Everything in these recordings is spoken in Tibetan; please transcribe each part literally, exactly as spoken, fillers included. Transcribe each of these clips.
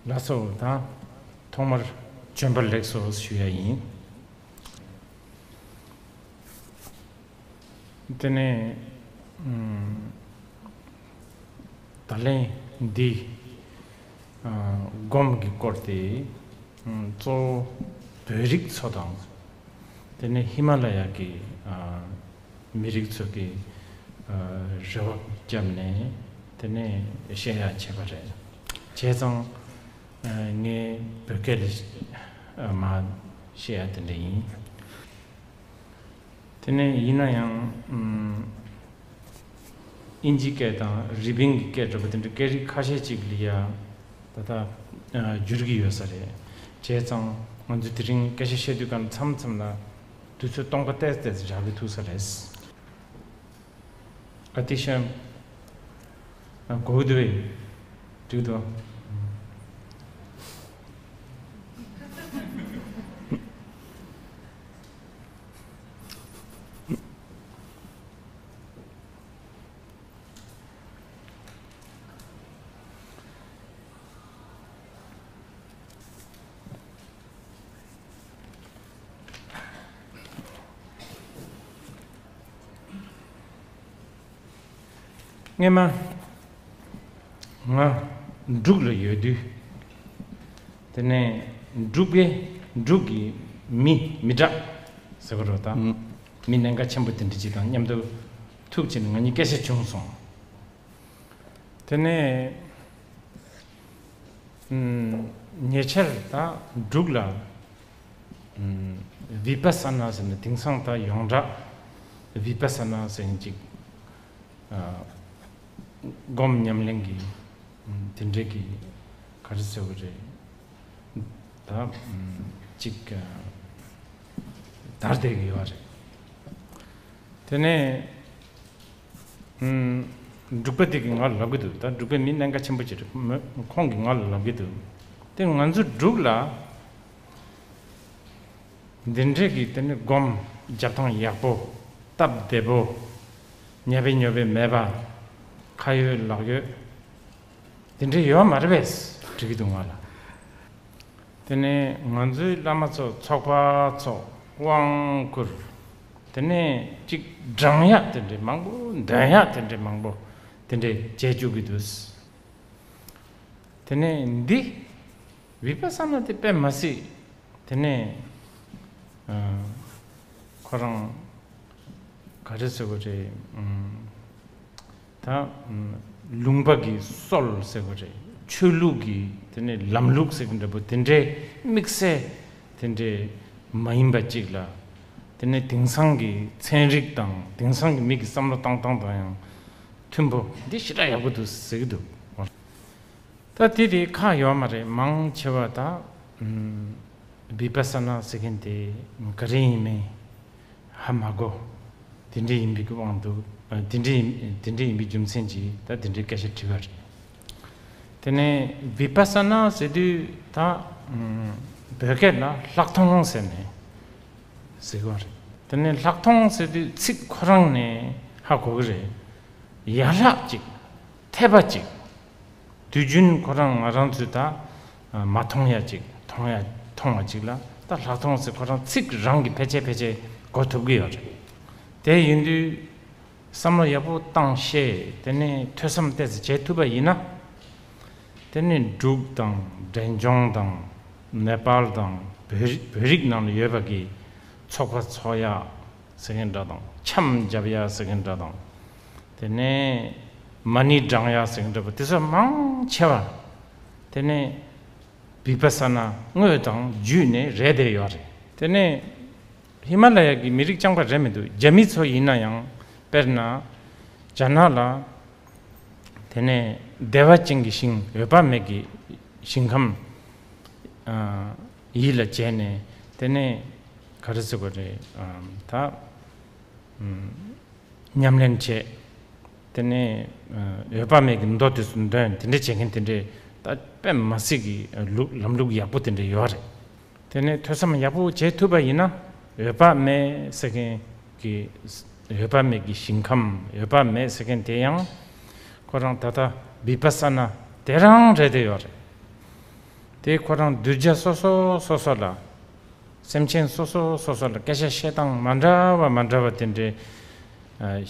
ལགས་སོ། ད་ཐོག་མར་བྱོན་པ་ལེགས་སོ་ཞུ་ཡ་ཡིན། དེ་ནས་ཨམ། ད་ལན་འདི་ཨ། སྒོམ་གྱི་སྐོར་དེ་ཨམ། གཙོ་བོ་བོད་རིགས་ཚོ་དང་། དེ་ནས་ཧི་མ་ལ་ཡ་གི་ཨ། མི་རིགས་ཚོ་གི་ཨ། རེ་བ་བརྒྱབ་ནས་དེ་ནས་བཤད་ཡ་བྱས་པ་རེད། བྱས་ཙང་ཨ། ངས་བོད་སྐད་ལ་ཨ། མར་བཤད་ཡ་དེ་འདྲ་ཡིན། དེ་ནས་ཡིན་ན་ཡང་ཨམ། ཨིན་ཇི་སྐད་དང་རི་པིན་གྱི་སྐད་འདྲ་པོ་དེ་འདྲ་སྐད་རིགས་ཁ་ཤས་ཅིག་ལ་ཡ་ད་ལྟ་ཨ། འགྱུར་གྱི་ཡོད་ས་རེད། བྱས་ཙང་ང་ཚོས་དེ་རིང་སྐད་ཆ་བཤད་དུས་གང་མཚམས་མཚམས་ལ་དུས་ཚོད་སྟོང་པ་ཏོག་ཙམ་རག་གི་ཐུག་ས་རེད། ཨ་ཏི་ཤམ། ཨ། གོ་གི་འདུག་པས། འགྲིག་འདུག་སྔས་མ་ང་འབྲུག་ལ་ཡོད་དུས། དེ་ནས་འབྲུག་པའི་འབྲུག་གི་མི་མི་དྲག་ཟེར་བ་རེད་ད། ཨུམ། མི་གནད་འགག་ཆེན་པོ་དེ་འདྲ་ཅིག་དང་མཉམ་དུ་ཐུག་བྱས་ནས་ང་གཉིས་སྐད་ཆ་བྱུང་སོང་། དེ་ནས་ཨུམ། ཉེ་ཆར་ད་འབྲུག་ལ་ཨུམ། བི་པ་ས་ན་ཟེར་ནས་དེང་སང་ད་ཡོངས་གྲགས་བི་པ་ས་ན་ཟེར་མཁན་ཅིག་ཨ། སྒོམ་ཉམས་ལེན་གྱི་ཨུམ། དེ་འདྲའི་གི་ག་རེ་ཟེར་བ་རེད། ད་ཨུམ། ཅིག་ཨ། དར་བསྡད་ཀྱི་ཡོད་རེད། དེ་ནས་ཨུམ། འབྲུག་པ་དེ་གིས་ང་ལ་ལབ་ཀྱི་འདུག་ད་འབྲུག་པའི་མི་གནད་འགག་ཆེན་པོ་ཅིག་རེད། མོས་ཁོང་གིས་ང་ལ་ལབ་ཀྱི་འདུག་དེ་ང་ཚོ་འབྲུག་ལ་འདི་འདྲའི་གི་དེ་ནི་སྒོམ་རྒྱབ་སྟངས་ཡག་པོ། སྟབས་བདེ་པོ། ཉབ་པའི་ཉོབ་པའི་མེད་པ། ཁ་ཡོད་ལག་ཡོད། དེ་འདྲའི་ཡོད་མ་རེད་པས། འགྲིག་གི་འདུག་ང་ལ། དེ་ནས་ང་ཚོའི་བླ་མ་ཚོ་ཚོགས་པ་ཚོ་དབང་བསྐུར། དེ་ནས་གཅིག་བགྲང་ཡག་དེ་འདྲའི་མང་པོ། འདོན་ཡག་དེ་འདྲའི་མང་པོ་དེ་འདྲའི་བྱས་བཅུག་གི་འདུག་དེ་ནས་འདི་བི་པ་ས་ན་དེ་དཔེ་མ་སྲིད། དེ་ནས་ཨ། ཁོ་རང་ག་རེ་ཟེར་དགོས་རེད། ཨུམ། ད་ཨུམ། ལུང་པ་གི་སྲོལ་ཟེར་དགོས་རེད། ཆོས་ལུགས་ཀྱི་དེ་ནས་ལམ་ལུགས་ཟེར་གི་འདྲ་པོ་དེ་འདྲའི་དམིགས་བསལ་དེ་འདྲའི་མ་ཡིན་པ་ཅིག་ལ། དེ་ནས་དེང་སང་གི་ཚན་རིག་དང་དེང་སང་གི་མི་གི་བསམ་བློ་བཏང་སྟངས་དང་ཡང་མཐུན་པོ། འདི་ཞེ་དྲག་ཡག་པོ་འདུག་ཟེར་གི་འདུག་ད་དེ་དེ་ཁག་ཡོད་མ་རེད། མང་ཆེ་བ་ད་ཨུམ། བི་པ་ས་ན་ཟེར་མཁན་དེ་ག་རེ་ཡིན་མིན་ཧ་མ་གོ། དེ་འདྲ་ཡིན་པའི་དབང་དུ། ཨ། དེ་འདྲ་ཡིན། དེ་འདྲ་ཡིན་པའི་རྒྱུ་མཚན་གྱིས་ད་དེ་འདྲའི་སྐད་ཆ་དྲིས་པ་རེད། དེ་ནས་བི་པ་ས་ན་ཟེར་དུས་ད་ཨུམ། བོད་སྐད་ལ་ལྷག་མཐོང་ཟེར་ནས་ཟེར་གི་རེད། དེ་ནས་ལྷག་མཐོང་ཟེར་དུས་ཚིག་ཁོ་རང་ནས་ཧ་གོ་གི་རེད། ཡན་ལག་ཅིག་འཐད་པ་ཅིག་དུས་རྒྱུན་ཁོ་རང་ང་རང་ཚོས་ད་མ་མཐོང་ཡ་ཅིག་མཐོང་ཡ། མཐོང་བ་ཅིག་ལ་ད་ལྷག་མཐོང་ཟེར་ཁོ་རང་ཚིག་རང་གིས་ཕལ་ཆེར་ཕལ་ཆེར་གོ་ཐུབ་ཀྱི་ཡོད་རེད། དེ་ཡིན་དུས་བསམ་བློ་ཡག་པོ་བཏང་ཤེས། དེ་ནས་ཐོས་བསམ་ཏོག་ཙམ་བྱེད་ཐུབ་པ་ཡིན་ན། དེ་ནས་འབྲུག་དང་འབྲས་ལྗོངས་དང་ནེ་པཱལ་དང་བོད་རིགས། བོད་རིགས་ནང་ལ་ཡོད་པ་གི་ཚོགས་པ་ཚོགས་ཡ་ཟེར་མཁན་འདྲ་དང་། འཆམ་རྒྱབ་ཡ་ཟེར་མཁན་འདྲ་དང་། དེ་ནས་མ་ཎི་བགྲང་ཡ་ཟེར་མཁན་འདྲ་པོ་དེ་ཚོ་མང་ཆེ་བ་དེ་ནས་བི་པ་ས་ན་དངོས་དང་བརྒྱུད་ནས་རེད་བསྡད་ཡོད་རེད། དེ་ནས་ཧི་མ་ལ་ཡ་གི་མི་རིགས་རྐྱང་པ་རེད་མི་འདུག་རྒྱ་མི་ཚོ་ཡིན་ན་ཡང་། དཔེར་ན་རྒྱ་ནག་ལ་དེ་ནས་བདེ་བ་ཅན་གྱི་ཞིང་། འོད་དཔག་མེད་ཀྱི་ཞིང་ཁམས་ཨ། ཡིད་ལ་བྱས་ནས། དེ་ནས་ག་རེ་ཟེར་དགོས་རེད། ཨ། ད་ཨམ། ཉམས་ལེན་བྱས། དེ་ནས་ཨ། འོད་དཔག་མེད་ཀྱི་མདོ་དེ་ཚོ་འདོན། དེ་འདྲ་བྱེད་མཁན་དེ་འདྲའི་ད་དཔེ་མ་སྲིད་ཀྱི་ལུགས། ལམ་ལུགས་ཡག་པོ་དེ་འདྲ་ཡོད་རེད། དེ་ནས་ཐོས་བསམ་ཡག་པོ་བྱེད་ཐུབ་པ་ཡིན་ན། འོད་དཔག་མེད་ཟེར་མཁན་ གི་འོད་དཔག་མེད་ཀྱི་ཞིང་ཁམས། འོད་དཔག་མེད་ཟེར་མཁན་དེ་ཡང་ཁོ་རང་ད་ལྟ་བི་པ་ས་ན་དེ་རང་རེད་དེ་ཡོད་རེད། དེ་ཁོ་རང་གདུལ་བྱ་སོ་སོ་སོ་སོ་ལ། སེམས་ཅན་སོ་སོ་སོ་སོ་ལ་སྐད་ཆ་བཤད་སྟངས་མ་འདྲ་བ་མ་འདྲ་བ་དེ་འདྲའི། ཨ།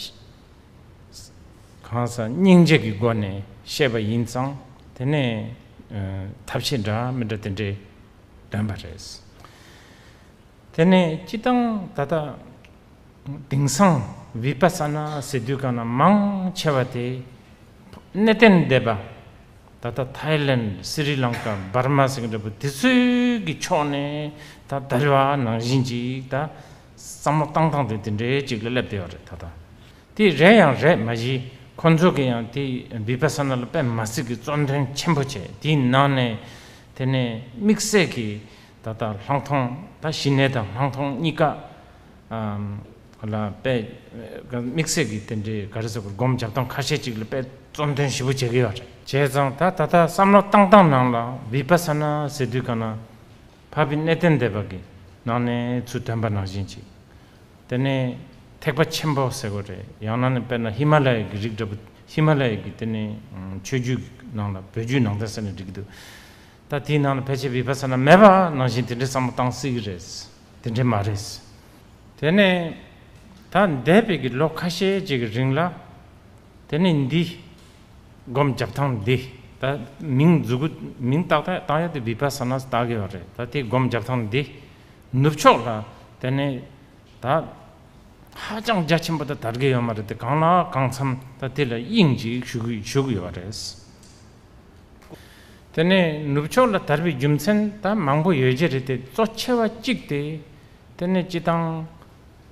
གང་ཟག་སྙིང་རྗེ་གི་སྒོ་ནས་བཤད་པ་ཡིན་ཙང་། དེ་ནས་ཨ་ཐབས་ཤེས་འདྲ་མི་འདྲ་དེ་འདྲའི་འདོན་པ་རེད། དེ་ནས་སྤྱི་བཏང་ད་ལྟ་དེང་སང་བི་པ་ས་ན་ཟེར་དུས་གང་ན་མང་ཆེ་བ་དེ་གནས་བརྟན་སྡེ་པ། ད་ལྟ་ཐའི་ལེན། སི་རི་ལང་ཀ། འབར་མ་ཟེར་གྱི་འདྲ་པོ་དེ་ཚོའི་གི་ཕྱོགས་ནས་ད་དར་བ་ནང་བཞིན་ཅིག་ད་བསམ་བློ་བཏང་སྟངས་དེ་དེ་འདྲའི་ཅིག་ལ་སླེབས་བསྡད་ཡོད་རེད་ད་ལྟ། དེ་རེད་ཡང་རེད་མ་གཞི། ཁོ་ཚོ་གི་ཡང་དེ་བི་པ་ས་ན་ལ་དཔེ་མ་སྲིད་ཀྱི་བརྩོན་འགྲུས་ཆེན་པོ་བྱས། དེའི་ནང་ནས་དེ་ནས་དམིགས་བསལ་གྱི་ད་ལྟ་ལྷག་མཐོང་། ད་ཞི་གནས་དང་ལྷག་མཐོང་གཉིས་ཀ་ཨམ་ལ་དཔེ་དམིགས་བསལ་གྱི་དེ་འདྲའི་ག་རེ་ཟེར་དགོས། སྒོམ་རྒྱབ་སྟངས་ཁ་ཤས་ཅིག་ལ་དཔེ་བརྩོན་འགྲུས་ཞེ་པོ་བྱེད་ཀྱི་ཡོད་རེད། བྱས་ཙང་ད་ད་ལྟ་བསམ་བློ་བཏང་སྟངས་ནང་ལ་བི་པ་ས་ན་ཟེར་དུས་ག་ན་འཕགས་པའི་གནས་བརྟན་སྡེ་པ་གི་ནང་ནས་ཚུར་ཐོན་པ་ནང་བཞིན་ཅིག་དེ་ནས་ཐེག་པ་ཆེན་པོ་ཟེར་དགོས་རེད། ཡང་ན་ནི་དཔེར་ན་ཧི་མ་ལ་ཡ་གི་རིགས་འདྲ་པོ། ཧི་མ་ལ་ཡ་གི་དེ་ནས་ཆོས་བརྒྱུད་ནང་ལ། བོད་བརྒྱུད་ནང་བསྟན་ཟེར་ན་འགྲིག་གི་འདུག་ད་དེའི་ནང་ལ་ཕལ་ཆེར་བི་པ་ས་ན་མེད་པ་ནང་བཞིན་དེ་འདྲའི་བསམ་བློ་བཏང་སྲིད་ཀྱི་རེད། དེ་འདྲའི་མ་རེད། དེ་ནས་ད་འདས་པའི་གི་ལོ་ཁ་ཤས་ཅིག་གི་རིང་ལ། དེ་ནས་འདི་སྒོམ་རྒྱབ་སྟངས་འདི། ད་མིང་མཛུབ་གུ་མིང་ཏག་ཏག་བཏགས་ཡ་དེ་བི་པ་ས་ན་བཏགས་ཀྱི་ཡོད་རེད། ད་དེ་སྒོམ་རྒྱབ་སྟངས་འདི་ནུབ་ཕྱོགས་ལ་དེ་ནས་ད་ཧ་ཅང་རྒྱ་ཆེན་པོ་ད་དར་གྱི་ཡོད་མ་རེད་དེ། གང་ལ་གང་འཚམ་ད་དེ་ལ་དབྱིངས་ཅིག་ཞུ་གི་ཞུ་གི་ཡོད་རེད། དེ་ནས་ནུབ་ཕྱོགས་ལ་དར་བའི་རྒྱུ་མཚན་ད་མང་པོ་ཡོད་ཀྱི་རེད་དེ། གཙོ་ཆེ་བ་གཅིག་དེ་དེ་ནས་སྤྱི་བཏང་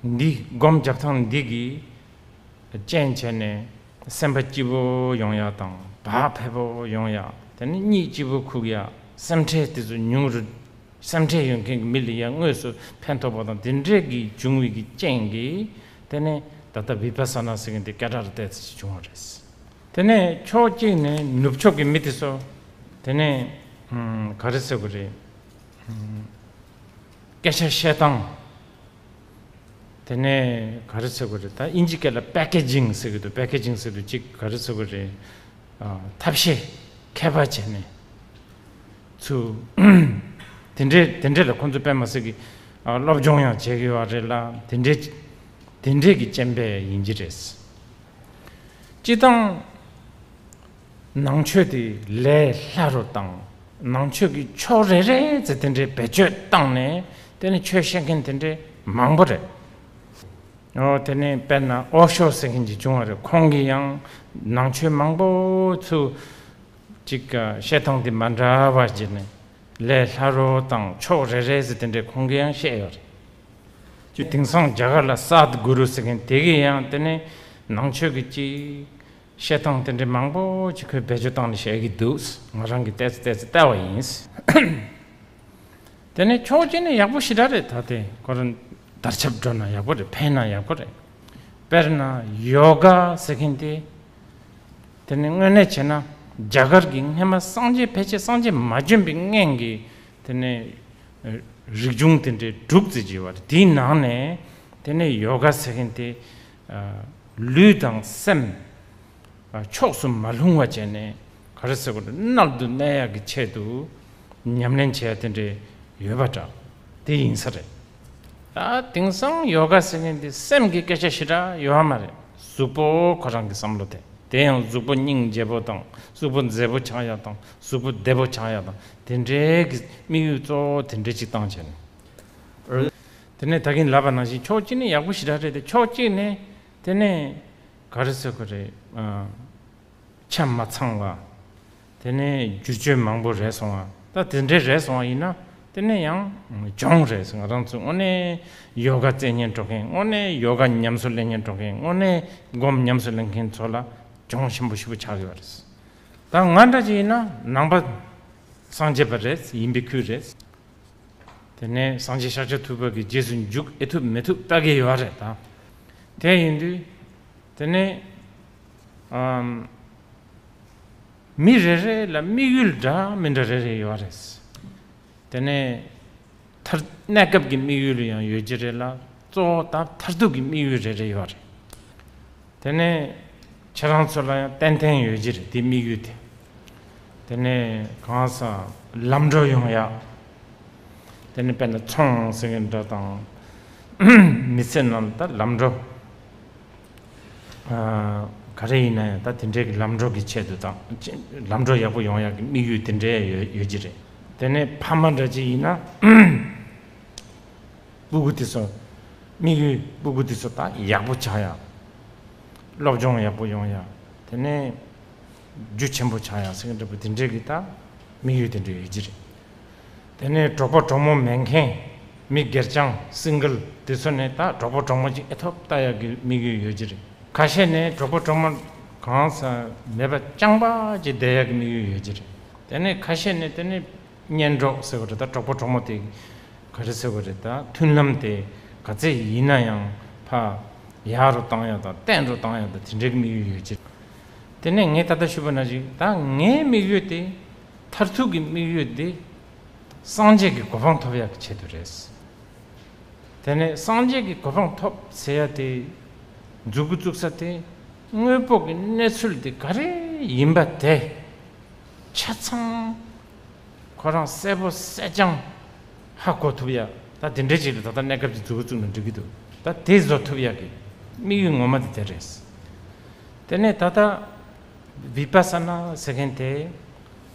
འདི་སྒོམ་རྒྱབ་སྟངས་འདི་གིས་རྐྱེན་བྱས་ནས་སེམས་པ་སྐྱིད་པོ་ཡོང་ཡ་དང་། བག་ཕེབས་པོ་ཡོང་ཡ། དེ་ནས་གཉིད་སྐྱིད་པོ་ཁུག་ཡ། སེམས་ཁྲལ་དེ་ཚོ་ཉུང་རུ། སེམས་ཁྲལ་ཡོད་མཁན་གྱི་མི་ལ་ཡ་དངོས་སུ་ཕན་ཐོགས་པ་དང་དེ་འདྲས་ཀྱི་བྱུང་བའི་གི་རྐྱེན་གྱིས། དེ་ནས་ད་ལྟ་བི་པ་ས་ན་ཟེར་མཁན་དེ་སྐད་གྲགས་རེ་ཏོག་ཙམ་བྱུང་བ་རེད། དེ་ནས་ཕྱོགས་གཅིག་ནས་ནུབ་ཕྱོགས་ཀྱི་མི་དེ་ཚོ་དེ་ནས་ཨམ་ག་རེ་ཟེར་དགོས་རེད། ཨམ་སྐད་ཆ་བཤད་སྟངས། དེ་ནས་ག་རེ་ཟེར་དགོས་རེད། ད་དབྱིན་ཇི་སྐད་ལ་པེ་ཀེ་ཇིང་ཟེར་གྱི་འདུག་པེ་ཀེ་ཇིང་ཟེར་དུས་གཅིག་ག་རེ་ཟེར་དགོས་རེད། ཨ། ཐབས་ཤེས་མཁས་པ་བྱས་ནས་ཚུར་དེ་འདྲའི་དེ་འདྲའི་ལ་ཁོང་ཚོ་དཔེ་མ་སྲིད་ཀྱི་ཨ་སློབ་སྦྱོང་ཡང་བྱེད་ཀྱི་ཡོད་རེད་ལ། དེ་འདྲའི་དེ་འདྲའི་གི་རྐྱེན་པས་ཡིན་གྱི་རེད། སྤྱིར་བཏང་ནང་ཆོས་དེ་ལས་སླ་རུ་བཏང་། ནང་ཆོས་ཀྱི་ཕྱོགས་རེ་རེ་ཙམ་དེ་འདྲའི་བེད་སྤྱོད་བཏང་ནས་དེ་ནི་ཆོས་བཤད་མཁན་དེ་འདྲའི་མང་པོ་རེད། ཨོ། དེ་ནས་དཔེར་ན་ཨོ་ཤོ་ཟེར་མཁན་ཅིག་བྱུང་བ་རེད། ཁོང་གིས་ཡང་ནང་ཆོས་མང་པོ་ཚུར་ཅིག་བཤད་སྟངས་དེ་མ་འདྲ་བ་བྱས་ནས་ལས་སླ་རུ་དང་ཕྱོགས་རེ་རེ་ཟེར་དེ་འདྲའི་ཁོང་གིས་ཡང་བཤད་ཡོད་རེད། ཅིག་དེང་སང་རྒྱ་གར་ལ་སཱད་གུ་རུ་ཟེར་མཁན་དེ་གིས་ཡང་དེ་ནས་ནང་ཆོས་ཀྱི་ཅིག་བཤད་སྟངས་དེ་འདྲའི་མང་པོ་ཅིག་ཁོས་བེད་སྤྱོད་བཏང་ནས་བཤད་ཀྱི་འདུག་ང་རང་གིས་ཏོག་ཙམ་ཏོག་ཙམ་བལྟས་པ་ཡིན། དེ་ནས་ཕྱོགས་གཅིག་ནས་ཡག་པོ་ཞེ་དྲག་རེད། ད་དེ་ཁོ་རང་དར་ཁྱབ་འགྲོ་ན་ཡག་པོ་རེད། ཕན་ན་ཡག་པོ་རེད། དཔེར་ན་ཡོ་ག་ཟེར་མཁན་དེ། དེ་ནས་དངོས་གནས་བྱས་ན་རྒྱ་གར་གྱི་སྔས་མ་སངས་རྒྱས་ཕལ་ཆེར་སངས་རྒྱས་མ་བྱོན་པའི་སྔོན་གྱི་དེ་ནས་རིག་གཞུང་དེ་འདྲའི་དྲུག་ཙམ་ཅིག་ཡོད་པ་རེད། དེའི་ནང་ནས་དེ་ནས་ཡོ་ག་ཟེར་མཁན་དེ་ལུས་དང་སེམས་ཕྱོགས་སུ་མ་ལྷུང་བ་བྱས་ནས་ག་རེ་ཟེར་དགོས་རེད། མནལ་དུ་གནས་ཡག་གི་ཆེད་དུ་ཉམས་ལེན་བྱེད་ཡ་དེ་འདྲའི་ཡོད་པ་འདྲ་དེ་ཡིན་ས་རེད། ད་དེང་སང་ཡོ་ག་ཟེར་མཁན་དེ་སེམས་ཀྱི་སྐད་ཆ་ཞེ་དྲག་ཡོད་མ་རེད། གཟུགས་པོ་ཁོ་རང་གི་བསམ་བློ་དེ། དེ་ཡང་གཟུགས་པོ་སྙིང་རྗེ་པོ་དང་། གཟུགས་པོ་མཛེས་པོ་ཆགས་ཡ་དང་། གཟུགས་པོ་བདེ་པོ་ཆགས་ཡ་དང་། དེ་འདྲའི་གི་དམིགས་ཡུལ་གཙོ་བོ་དེ་འདྲའི་ཅིག་བཏང་བྱས་ནས། དེ་ནས་ད་གིན་ལབ་པ་ནང་བཞིན་ཕྱོགས་གཅིག་ནས་ཡག་པོ་ཞེ་དྲག་རེད་དེ། ཕྱོགས་གཅིག་ནས་དེ་ནས་ག་རེ་ཟེར་དགོས་རེད། ཨ། ཆ་མ་ཚང་བ། དེ་ནས་བསྒྱུར་བཅོས་མང་པོ་རེད་སོང་བ། ད་དེ་འདྲའི་རེད་སོང་བ་ཡིན་ན་དེ་ནས་ཡང་གྱོང་རེད། ང་རང་ཚོ་དངོས་གནས་ཡོ་ག་རྩེ་སྙིང་འདོད་མཁན། དངོས་གནས་ཡོ་ག་ཉམས་སུ་ལེན་སྙིང་འདོད་མཁན། དངོས་གནས་སྒོམ་ཉམས་སུ་ལེན་མཁན་ཚོ་ལ་གྱོང་ཆེན་པོ་ཞེ་པོ་ཆགས་ཡོད་རེད། ད་ང་འདྲ་ཅིག་ཡིན་ན་ནང་པ་སངས་རྒྱས་པ་རེད། ཡིན་པའི་ཁུལ་རེད། དེ་ནས་སངས་རྒྱས་ཤཱཀྱ་ཐུབ་པ་གི་རྗེས་སུ་འཇུག་ཨེ་ཐུབ་མི་ཐུབ་ལྟ་གི་ཡོད་རེད་ད། དེ་ཡིན་དུས་དེ་ནས་ཨམ། མི་རེ་རེ་ལ་དམིགས་ཡུལ་འདྲ་མི་འདྲ་རེ་རེ་ཡོད་རེད། དེ་ནས་མཐར་གནས་སྐབས་ཀྱི་དམིགས་ཡུལ་ཡང་ཡོད་ཀྱི་རེད་ལ། གཙོ་བོ་ད་མཐར་ཐུག་གི་དམིགས་ཡུལ་རེ་རེ་ཡོད་རེད། དེ་ནས་ཁྱེད་རང་ཚོ་ལ་ཡང་ཏན་ཏན་ཡོད་ཀྱི་རེད་དེ་དམིགས་ཡུལ་དེ། དེ་ནས་གང་ཟག་ལམ་འགྲོ་ཡོང་ཡག་དེ་ནས་དཔེར་ན་ཚོང་ཟེར་མཁན་འདྲ་དང་། མི་ཚེ་ནང་ད་ལམ་འགྲོ། ཨ། ག་རེ་ཡིན་ན་ཡང་ད་དེ་འདྲའི་གི་ལམ་འགྲོ་གི་ཆེད་དུ་དང་། ལམ་འགྲོ་ཡག་པོ་ཡོང་ཡག་གི་དམིགས་ཡུལ་དེ་འདྲའི་ཡོད་ཡོད་ཀྱི་རེད། དེ་ནས་ཕ་མ་འདྲ་ཅིག་ཡིན་ན། སྤུ་གུ་དེ་ཚོ། དམིགས་ཡུལ་སྤུ་གུ་དེ་ཚོ་ད་ཡག་པོ་ཆགས་ཡག་སློབ་སྦྱོང་ཡག་པོ་ཡོང་ཡག་དེ་ནས་རྒྱུ་ཆེན་པོ་ཆགས་ཡག་ཟེར་མཁན་འདྲ་པོ་དེ་འདྲའི་གི་ད་དམིགས་ཡུལ་དེ་འདྲ་ཡོད་ཀྱི་རེད། དེ་ནས་གྲོགས་པོ་གྲོགས་མོ་མེད་མཁན། མི་སྒེར་རྐྱང་སིང་གལ་དེ་ཚོ་ནས་ད་གྲོགས་པོ་གྲོགས་མོ་ཅིག་ཨེ་ཐོབ་ལྟ་ཡག་གི་དམིགས་ཡུལ་ཡོད་ཀྱི་རེད། ཁ་ཤས་ནས་གྲོགས་པོ་གྲོགས་མོ་གང་ཟག་མེད་པ་རྐྱང་པ་ཅིག་བསྡད་ཡག་གི་དམིགས་ཡུལ་ཡོད་ཀྱི་རེད། དེ་ནས་ཁ་ཤས་ནས་དེ་ནས་གཉེན་གྲོགས་ཟེར་བ་རེད། ད་གྲོགས་པོ་གྲོགས་མོ་དེ་ག་རེ་ཟེར་བ་རེད། ད་མཐུན་ལམ་དེ་ག་ཚད་ཡིན་ན་ཡང་ཕར་ཡག་རུ་བཏང་ཡག་དང་བརྟན་རུ་བཏང་ཡག་དང་དེ་འདྲའི་དམིགས་ཡུལ་ཡོད་ཀྱི་རེད། དེ་ནས་ངས་ད་ལྟ་ཞུས་པ་ནང་བཞིན་ད་ངའི་དམིགས་ཡུལ་དེ། མཐར་ཐུག་གི་དམིགས་ཡུལ་དེ། སངས་རྒྱས་ཀྱི་གོ་འཕང་ཐོབ་ཡག་གི་ཆེད་དུ་རེད། དེ་ནས་སངས་རྒྱས་ཀྱི་གོ་འཕང་ཐོབ་ཟེར་ཡག་དེ། མཛུབ་གུ་བཙུགས་ས་དེ། དངོས་པོ་གི་གནས་ཚུལ་དེ་ག་རེ་ཡིན་པ་དེ། ཆ་ཚང་ཁོ་རང་གསལ་པོ་གསལ་རྐྱང་ཧ་གོ་ཐུབ་ཡག་ད་དེ་འདྲའི་ཅིག་ལ་ད་ལྟ་གནས་སྐབས་ཀྱི་མཛུབ་གུ་བཙུགས་ན་འགྲིག་གི་འདུག་ད་དེ་བཟོ་ཐུབ་ཡག་གི་དམིགས་ཡུལ་ངོ་མ་དེ་དེ་རེད། དེ་ནས་ད་ལྟ་བི་པ་ས་ན་ཟེར་མཁན་དེ།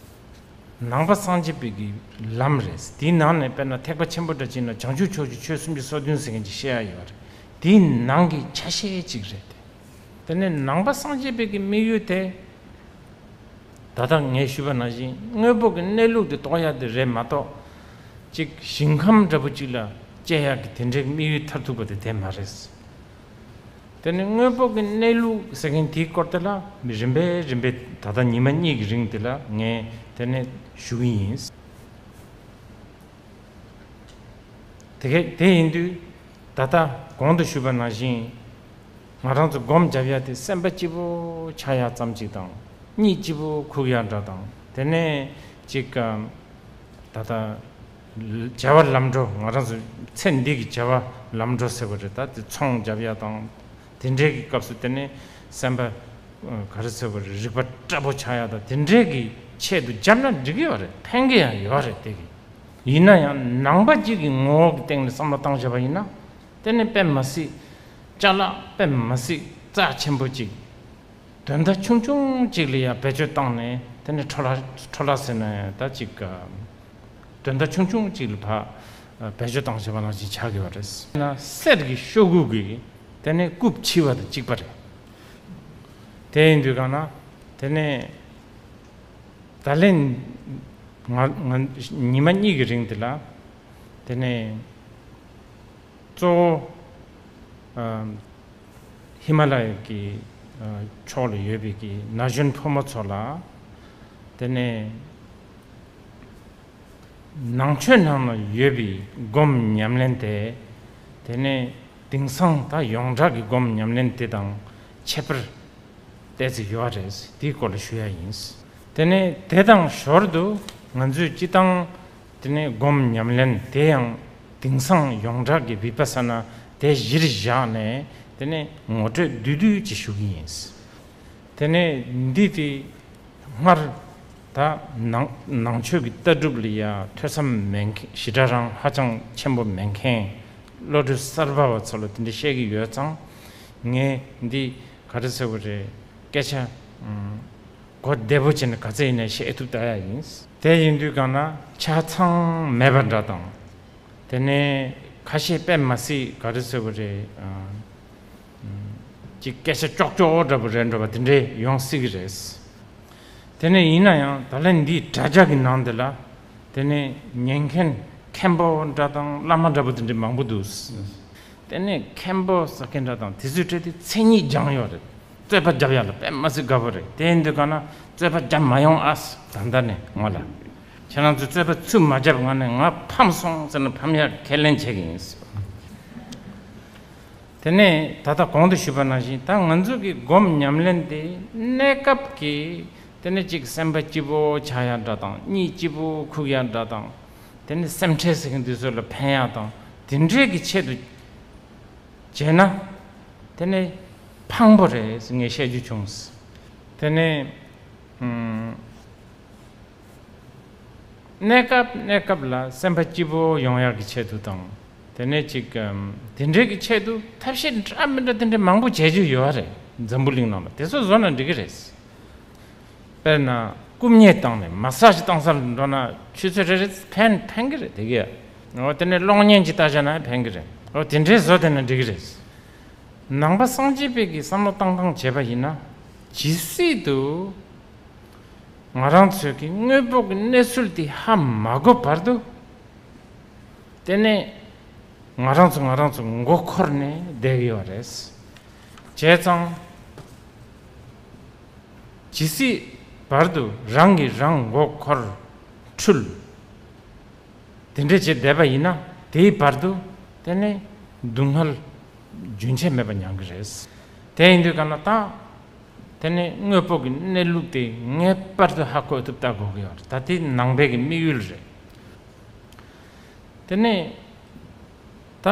ནང་པ་སངས་རྒྱས་པའི་གི་ལམ་རེད། དེའི་ནང་ནས་དཔེར་ན་ཐེག་པ་ཆེན་པོ་འདྲ་ཅིག་ན་བྱང་ཆུབ་ཕྱོགས་ཀྱི་ཆོས་སུམ་ཅུ་སོ་བདུན་ཟེར་མཁན་ཅིག་བཤད་ཡ་ཡོད་རེད། དེའི་ནང་གི་ཆ་ཤས་ཅིག་རེད་དེ། དེ་ནས་ནང་པ་སངས་རྒྱས་པའི་གི་དམིགས་ཡུལ་དེ། ད་ལྟ་ངས་ཞུས་པ་ནང་བཞིན་དངོས་པོ་གི་གནས་ལུགས་དེ་རྟོགས་ཡ་དེ་རེད་མ་གཏོགས། ཅིག་ཞིང་ཁམས་འདྲ་པོ་ཅིག་ལ་སྐྱེ་ཡ་གི་དེ་འདྲའི་དམིགས་ཡུལ་མཐར་ཐུག་པ་དེ་དེ་མ་རེད། དེ་ནི་དངོས་པོ་གི་གནས་ལུགས་ཟེར་མཁན་དེའི་སྐོར་དེ་ལ་རིམ་པས་རིམ་པས་ད་ལྟ་ཉི་མ་གཉིས་ཀྱི་རིང་དེ་ལ་ངས་དེ་ནས་ཞུ་གི་ཡིན། དེ་གས་དེ་ཡིན་དུས་ད་ལྟ་གོང་དུ་ཞུས་པ་ནང་བཞིན་ང་རང་ཚོ་སྒོམ་རྒྱབ་ཡ་དེ་སེམས་པ་སྐྱིད་པོ་ཆགས་ཡ་ཙམ་ཅིག་དང་གཉིད་སྐྱིད་པོ་ཁུག་ཡ་འདྲ་དང་དེ་ནས་ཅིག་ད་ལྟ་བྱ་བ་ལམ་འགྲོ་ང་རང་ཚོ་ཚེ་འདི་གི་བྱ་བ་ལམ་འགྲོ་ཟེར་བ་རེད། ད་དེ་ཚོང་རྒྱབ་ཡ་དང་དེ་འདྲའི་གི་སྐབས་སུ་དེ་ནས་སེམས་པ་ག་རེ་ཟེར་བ་རེད། རིག་པ་སྐྲག་པོ་ཆགས་ཡ་དང་དེ་འདྲའི་གི་ཆེད་དུ་རྒྱབ་ན་འགྲིག་གི་ཡོད་རེད། ཕན་གི་ཡང་ཡོད་རེད་དེ་གི། ཡིན་ན་ཡང་ནང་པ་གཅིག་གི་ངོ་བོ་གི་སྟེང་ནས་བསམ་བློ་བཏང་བྱས་པ་ཡིན་ན་དེ་ནི་དཔེ་མ་སྲིད་ཅ་ལག་དཔེ་མ་སྲིད་རྩ་ཆེན་པོ་གཅིག་དོན་དག་ཆུང་ཆུང་གཅིག་ལ་ཡང་བེད་སྤྱོད་བཏང་ནས་དེ་ནི་འཕྲོ་བརླག་འཕྲོ་བརླག་ཟེར་ན་ཡང་ད་ཅིག་དོན་དག་ཆུང་ཆུང་གཅིག་ལ་ཕར་བེད་སྤྱོད་བཏང་བྱས་པ་ནང་བཞིན་ཆགས་ཀྱི་ཡོད་རེད། ན་གསེར་གྱི་ཤོག་གུ་གི་དེ་ནི་རྐུབ་ཕྱི་བ་དང་གཅིག་པ་རེད། དེ་ཡིན་དུས་གང་ན་དེ་ནི་ད་ལན་ང་ང་ཉི་མ་གཉིས་ཀྱི་རིང་དེ་ལ་དེ་ནས་གཙོ་བོ་ཨ་ཧི་མ་ལ་ཡ་གི་ཨ་ཕྱོགས་ལ་ཡོད་པའི་གི་ན་གཞོན་ཕོ་མོ་ཚོ་ལ་དེ་ནས་ནང་ཆོས་ནང་ལ་ཡོད་པའི་སྒོམ་ཉམས་ལེན་དེ་དེ་ནས་དེང་སང་ད་ཡོངས་གྲགས་ཀྱི་སྒོམ་ཉམས་ལེན་དེ་དང་ཁྱད་པར་ཏོག་ཙམ་ཡོད་རེད། དེའི་སྐོར་ལ་ཞུ་ཡ་ཡིན། དེ་ནས་དེ་དང་ཞོར་དུ་ང་ཚོས་སྤྱི་བཏང་དེ་ནས་སྒོམ་ཉམས་ལེན་དེ་ཡང་དེང་སང་ཡོངས་གྲགས་ཀྱི་བི་པ་ས་ན་དེ་གཞིར་བཞག་ནས་དེ་ནས་ངོ་སྤྲོད་བསྡུས་བསྡུས་ཅིག་ཞུ་གི་ཡིན། དེ་ནས་འདི་དེ་སྔར་ད་ནང་ནང་ཆོས་ཀྱི་ལྟ་གྲུབ་ལ་ཡ་ཐོས་བསམ་མེད་མཁན་ཞེ་དྲག་རང་ཧ་ཅང་ཆེན་པོ་མེད་མཁན་བློ་གྲོས་གསར་པ་བ་ཚོ་ལ་དེ་འདྲ་བཤད་ཀྱི་ཡོད་ཙང་ངས་འདི་ག་རེ་ཟེར་བ་རེད། སྐད་ཆ་ཨུམ་གོ་བདེ་པོ་བྱས་ནས་ག་ཚད་ཡིན་ནའི་བཤད་ཐུབ་ད་ཡ་ཡིན། དེ་ཡིན་དུས་གང་ན་ཆ་ཚང་མེད་པ་འདྲ་དང་། དེ་ནས་ཁ་ཤས་དཔེ་མ་སྲིད་ག་རེ་ཟེར་བ་རེད། ཨ་ཅིག་སྐད་ཆ་ཀྱོག་ཀྱོག་འདྲ་པོ་རེད་འགྲོ་བ་དེ་འདྲས་ཡོང་སྲིད་ཀྱི་རེད། དེ་ནས་ཡིན་ན་ཡང་ད་ལན་འདིའི་དྲ་རྒྱ་གི་ནང་དེ་ལ་དེ་ནས་ཉན་མཁན་མཁན་པོ་འདྲ་དང་བླ་མ་འདྲ་པོ་དེ་འདྲས་མང་པོ་འདུག་དེ་ནས་མཁན་པོ་ཟེར་མཁན་འདྲ་དང་དེ་ཚོའི་གྲས་དེ་མཚན་ཉིད་སྦྱངས་ཡོད་རེད། རྩོད་པ་རྒྱབ་ཡག་ལ་དཔེ་མ་སྲིད་དགའ་པོ་རེད། དེ་ཡིན་དུས་གང་ན་རྩོད་པ་རྒྱབ་མ་ཡོང་ཨ། ད་ལྟ་ནས་ངོ་ལ་ཁྱེད་རང་ཚོས་རྩོད་པ་ཚུར་མ་རྒྱབ་ང་ནས་ང་ཕམ་སོང་ཟེར་ན་ཕམ་ཡག་ཁས་ལེན་བྱེད་ཀྱི་ཡིན། དེ་ནས་ད་ལྟ་གོང་དུ་ཞུས་པ་ནང་བཞིན་ད་ང་ཚོ་གི་སྒོམ་ཉམས་ལེན་དེ་གནས་སྐབས་ཀྱི་དེ་ནས་ཅིག་སེམས་པ་སྐྱིད་པོ་ཆགས་ཡག་འདྲ་དང་གཉིད་སྐྱིད་པོ་ཁུག་ཡག་འདྲ་དང་དེ་ནས་སེམས་ཁྲལ་ཟེར་མཁན་དེ་ཚོ་ལ་ཕན་ཡག་དང་དེ་འདྲས་ཀྱི་ཆེད་དུ་ བྱས་ན། དེ་ནི་ཕངས་པོ་རེད་ངས་བཤད་རྒྱུ་བྱུང་། དེ་ནི་ཨམ། གནས་སྐབས་གནས་སྐབས་ལ་སེམས་པ་སྐྱིད་པོ་ཡོང་ཡག་གི་ཆེད་དུ་དང་། དེ་ནས་ཅིག་ཨམ། དེ་འདྲའི་གི་ཆེད་དུ་ཐབས་ཤེས་འདྲ་མི་འདྲ་དེ་འདྲའི་མང་པོ་བྱེད་རྒྱུ་ཡོད་རེད། འཛམ་བུ་གླིང་ནང་ལ་དེ་ཚོ་བཟོ་ན་འགྲིག་གི་རེད། དཔེར་ན་རྐུབ་བརྙན་བཏང་ནས་མ་སཱ་ཇི་བཏང་སར་འགྲོ་ན་ཆུ་ཚོད་རེ་རེ་ཕན་ཕན་གི་རེད་དེ་གས། འོ་དེ་ནས་གློག་བརྙན་གྱི་ལྟ་བྱ་ན་ཕན་གི་རེད། འོ་དེ་འདྲའི་བཟོ་དེ་ན་འགྲིག་གི་རེད། ནང་པ་སངས་རྒྱས་པའི་གི་བསམ་བློ་བཏང་སྟངས་བྱས་པ་ཡིན་ན། ཇི་སྲིད་དུ་ང་རང་ཚོའི་གི་དངོས་པོ་གི་གནས་ཚུལ་དེ་ཧ་མ་གོ་བར་དུ། དེ་ནས་ང་རང་ཚོ་ང་རང་ཚོ་མགོ་འཁོར་ནས་བསྡད་ཡོད་རེད། བྱས་ཙང་། ཇི་སྲིད་བར་དུ་རང་གིས་རང་མགོ་འཁོར་འཁྲུལ། དེ་འདྲ་བྱས་བསྡད་པ་ཡིན་ན་དེའི་བར་དུ་དེ་ནས་སྡུག་བསྔལ་རྒྱུན་ཆད་མེད་པ་མྱང་གི་རེད། དེ་ཡིན་དུས་ག་ན་ད་དེ་ནས་དངོས་པོ་གི་གནས་ལུགས་དེ་ངེས་པར་དུ་ཧ་གོ་ཐུབ་ལྟ་དགོས་ཀྱི་ཡོད་རེད། ད་དེ་ནང་པའི་གི་དམིགས་ཡུལ་རེད། དེ་ནས་ད་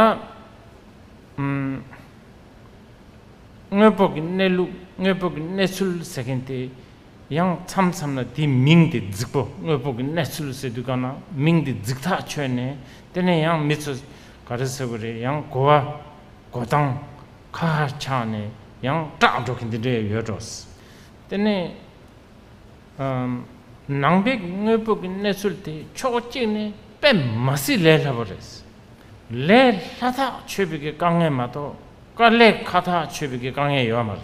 ཨམ། དངོས་པོ་གི་གནས་ལུགས་དངོས་པོ་གི་གནས་ཚུལ་ཟེར་མཁན་དེ་ཡང་མཚམས་མཚམས་ལ་དེའི་མིང་དེ་རྫིག་པོ་དངོས་པོ་གི་གནས་ཚུལ་ཟེར་དུས་ག་ན་མིང་དེ་རྫིག་ཐག་ཆོད་ནས་དེ་ནས་ཡང་མི་ཚོ་ག་རེ་ཟེར་དགོས་རེད། ཡང་གོ་བ་གོ་སྟངས་ཁ་ཁ་ཆགས་ནས་ཡང་སྐྲག་འགྲོ་མཁན་དེ་འདྲ་ཡོད་འགྲོ། དེ་ནས། ནང་པའི་དངོས་པོ་གི་གནས་ཚུལ་དེ་ཕྱོགས་གཅིག་ནས་དཔེ་མ་སྲིད་ལས་སླ་པོ་རེད། ལས་སླ་ཐག་ཆོད་པའི་གི་དཀའ་ངལ་མ་གཏོགས་དཀའ་ལས་ཁག་ཐག་ཆོད་པའི་གི་དཀའ་ངལ་ཡོད་མ་རེད།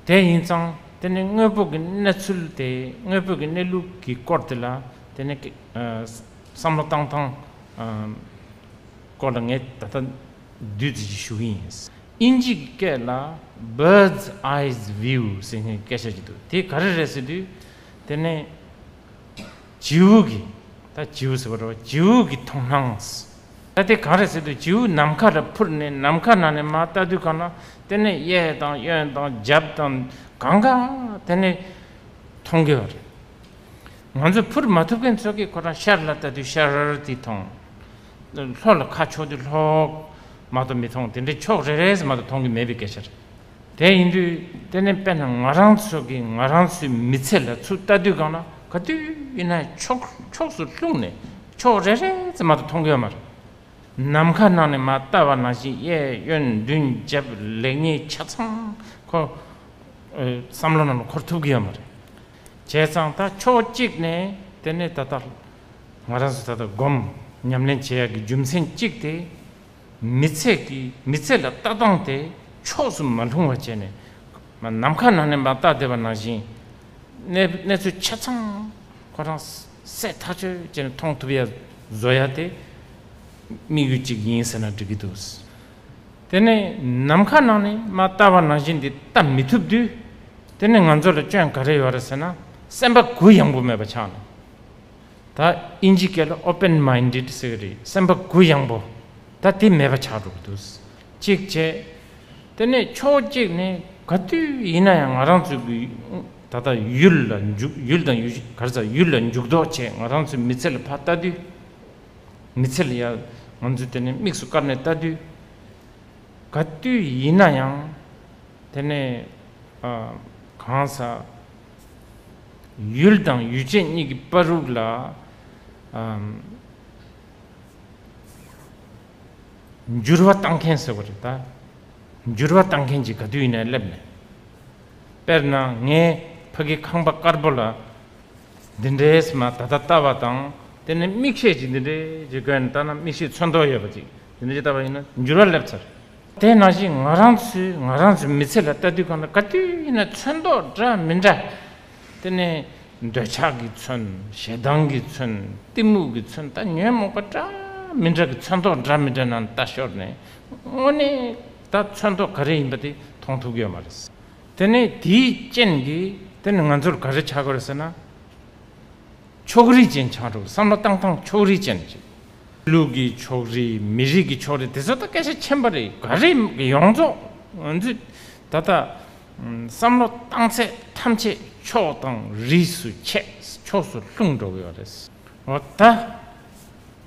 དེ་ཡིན་ཙང་དེ་ནི་དངོས་པོ་གི་གནས་ཚུལ་དེ་དངོས་པོ་གི་གནས་ལུགས་ཀྱི་སྐོར་དེ་ལ་དེ་ནི་བསམ་བློ་བཏང་སྟངས་སྐོར་ལ་ངས་ད་ལྟ་བསྡུས་ཙམ་ཞིག་ཞུ་གི་ཡིན། དབྱིན་ཇིའི་སྐད་ལ་bird's eye view ཟེར་མཁན་སྐད་ཆ་ཅིག་འདུག་དེ་ག་རེ་རེད་ཟེར་དུས། དེ་ནས་བྱིའུ་གི་ད་བྱིའུ་ཟེར་བ་རེད་བ། བྱིའུ་གི་མཐོང་སྣང་། ད་དེ་ག་རེ་ཟེར་དུས་བྱིའུ་ནམ་མཁའ་ལ་འཕུར་ནས་ནམ་མཁའ་ནང་ནས་མར་ལྟ་དུས་གང་ན་དེ་ནས་གཡས་དང་གཡོན་དང་རྒྱབ་དང་གང་ག་དེ་ནས་མཐོང་གི་ཡོད་རེད། ང་ཚོ་འཕུར་མ་ཐུབ་མཁན་ཚོ་གིས་ཁོ་རང་ཤར་ལ་ལྟ་དུས་ཤར་དེ་མཐོང་། ལྷོ་ལ་ཁ་ཕྱོགས་དུས་ལྷོ་མ་གཏོགས་མི་མཐོང་། དེ་འདྲའི་ཕྱོགས་རེ་རེ་ཟེར་མ་གཏོགས་མཐོང་གི་མེད་པའི་སྐད་ཆ་རེད། དེ་ཡིན་དུས་དེ་ནི་དཔེར་ན་ང་རང་ཚོ་གིས་ང་རང་ཚོའི་མི་ཚེ་ལ་ཚུར་ལྟ་དུས་གང་ན་ག་དུས་ཡིན་ན་ཕྱོགས་ཕྱོགས་སུ་ལྷུང་ནས་ཕྱོགས་རེ་རེ་ཟེར་མ་གཏོགས་མཐོང་གི་ཡོད་མ་རེད། ནམ་མཁའ་ནང་ནས་མར་ལྟ་བ་ནང་བཞིན་གཡས་གཡོན་མདུན་རྒྱབ་ལེགས་ཉེས་ཆ་ཚང་ཁོ་བསམ་བློ་ནང་ལ་འཁོར་ཐུབ་ཀྱི་ཡོད་མ་རེད། བྱས་ཙང་ད་ཕྱོགས་གཅིག་ནས་དེ་ནས་ད་ལྟ་ང་རང་ཚོ་ད་ལྟ་སྒོམ་ཉམས་ལེན་བྱེད་ཡག་གི་རྒྱུ་མཚན་གཅིག་དེ་མི་ཚེ་གི་མི་ཚེ་ལ་ལྟ་སྟངས་དེ་ཕྱོགས་སུ་མ་ལྷུང་བ་བྱས་ནས་ནམ་མཁའ་ནང་ནས་མར་ལྟ་བསྡད་པ་ནང་བཞིན། གནས་གནས་ཚུལ་ཆ་ཚང་ཁོ་རང་གསལ་ཐག་ཆོད་བྱས་ནས་མཐོང་ཐུབ་ཡ་བཟོ་ཡ་དེ་དམིགས་ཡུལ་གཅིག་ཡིན་ཟེར་ན་འགྲིག་གི་འདུག་དེ་ནས་ནམ་མཁའ་ནང་ནས་མར་ལྟ་བ་ནང་བཞིན་དེ་ལྟ་མི་ཐུབ་དུས། དེ་ནས་ང་ཚོ་ལ་སྐྱོན་ག་རེ་ཡོད་རེད་ཟེར་ན་སེམས་པ་གུ་ཡངས་པོ་མེད་པ་ཆགས་ནས། ད་དབྱིན་ཇི་སྐད་ལ་open minded ཟེར་གི་རེད། སེམས་པ་གུ་ཡངས་པོ། ད་དེ་མེད་པ་ཆགས་འགྲོ་གི་འདུག་གཅིག་བྱས། དེ་ནས་ཕྱོགས་གཅིག་ནས་ག་དུས་ཡིན་ན་ཡང་ང་རང་ཚོ་གི་ད་ལྟ་ཡུལ་ལ་འཇུག་ཡུལ་དང་ཡུལ་ག་རེ་ཟེར་ཡུལ་ལ་འཇུག་ལྡོག་བྱས་ང་རང་ཚོའི་མི་ཚེ་ལ་ཕར་ལྟ་དུས། མི་ཚེ་ལ་ཡ་ང་ཚོས་དེ་ནས་དམིགས་སུ་བཀར་ནས་ལྟ་དུས། ག་དུས་ཡིན་ན་ཡང་། དེ་ནས་ཨ། གང་ཟག་ཡུལ་དང་ཡུལ་ཅན་གཉིས་ཀྱི་བར་རུ་ལ་ཨ། འགྱུར་བ་བཏང་མཁན་ཟེར་བ་རེད་ད། འགྱུར་བ་བཏང་མཁན་གྱིས་ག་དུས་ཡིན་ན་སླེབས་ནས། དཔེར་ན་ངས་ཕ་གི་ཁང་པ་དཀར་པོ་ལ། འདི་འདྲའི་མ་ད་ལྟ་ལྟ་བ་དང་དེ་ནས་མིག་ཤེལ་ཅིག་འདི་འདྲའི་ཅིག་བཀོན་ནས་ལྟ་ན་མིག་ཤེལ་ཚོན་མདོག་ཡོད་པ་ཅིག་འདི་འདྲ་ཅིག་ལྟ་བ་ཡིན་ན་འགྱུར་བ་སླེབས་ཚར། དེ་ནང་བཞིན་ང་རང་ཚོའི་ང་རང་ཚོའི་མི་ཚེ་ལ་ལྟ་དུས་གང་ལ་ག་དུས་ཡིན་ན་ཚོན་མདོག་འདྲ་མི་འདྲ། དེ་ནས་འདོད་ཆགས་ཀྱི་ཚོན། ཞེ་སྡང་གི་ཚོན། གཏི་མུག་གི་ཚོན། ད་ཉོན་མོངས་པ་འདྲ་མི་འདྲ་གི་ཚོན་མདོག་འདྲ་མི་འདྲ་ནང་ལྟ་ཤོར་ནས་དངོས་གནས་ད་ཚོན་མདོག་ག་རེ་ཡིན་པ་དེ་མཐོང་ཐུབ་ཀྱི་ཡོད་མ་རེད། དེ་ནས་དེའི་རྐྱེན་གྱིས་དེ་ནི་ང་ཚོར་ག་རེ་ཆགས་ཀྱི་རེད་ཟེར་ན། ཕྱོགས་རིས་ཅན་ཆགས་འགྲོ། བསམ་བློ་བཏང་སྟངས་ཕྱོགས་རིས་ཅན་ཞིག་ལུགས་ཀྱི་ཕྱོགས་རིས། མི་རིགས་ཀྱི་ཕྱོགས་རིས། དེ་ཚོ་ད་སྐད་ཆ་ཆེན་པོ་རེད། ག་རེ་ཡོངས་རྫོགས་ང་ཚོས་ད་ལྟ་བསམ་བློ་བཏང་ཚད་ཐམས་ཅད་ཕྱོགས་དང་རིས་སུ་ཆད། ཕྱོགས་སུ་ལྷུང་འགྲོ་གི་ཡོད་རེད། འོ་ད་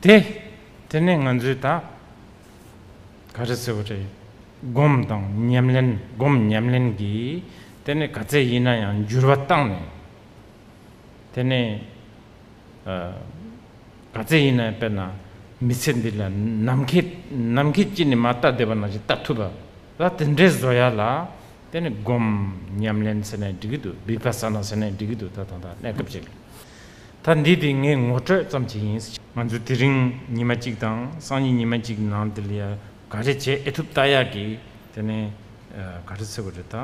དེ་དེ་ནས་ང་ཚོས་ད། ག་རེ་ཟེར་བ་རེད། སྒོམ་དང་ཉམས་ལེན། སྒོམ་ཉམས་ལེན་གྱིས་དེ་ནས་ག་ཚད་ཡིན་ན་ཡང་འགྱུར་བ་བཏང་ནས། དེ་ནས་ཨ་ག་ཚད་ཡིན་ན་ཡང་། དཔེར་ན་མི་ཚེ་འདི་ལ་ནམ་མཁའི་ནམ་མཁའི་དཀྱིལ་ནས་མར་ལྟ་བསྡད་པ་ནང་བཞིན་ལྟ་ཐུབ་པ། ད་དེ་འདྲའི་བཟོ་ཡ་ལ་དེ་ནས་སྒོམ་ཉམས་ལེན་ཟེར་ནས་འགྲིག་གི་འདུག་བི་པ་ས་ན་ཟེར་ནས་འགྲིག་གི་འདུག་ད་ད་ད་གནས་སྐབས་ཅིག་ད་འདི་དེ་ངས་ངོ་སྤྲོད་ཙམ་ཅིག་ཡིན། ང་ཚོ་དེ་རིང་ཉི་མ་གཅིག་དང་སང་ཉིན་ཉི་མ་གཅིག་ནང་དེ་ལ་ཡ་ག་རེ་བྱེད་ཨེ་ཐུབ་ལྟ་ཡག་གི་དེ་ནས་ཨ་ག་རེ་ཟེར་དགོས་རེད། ད་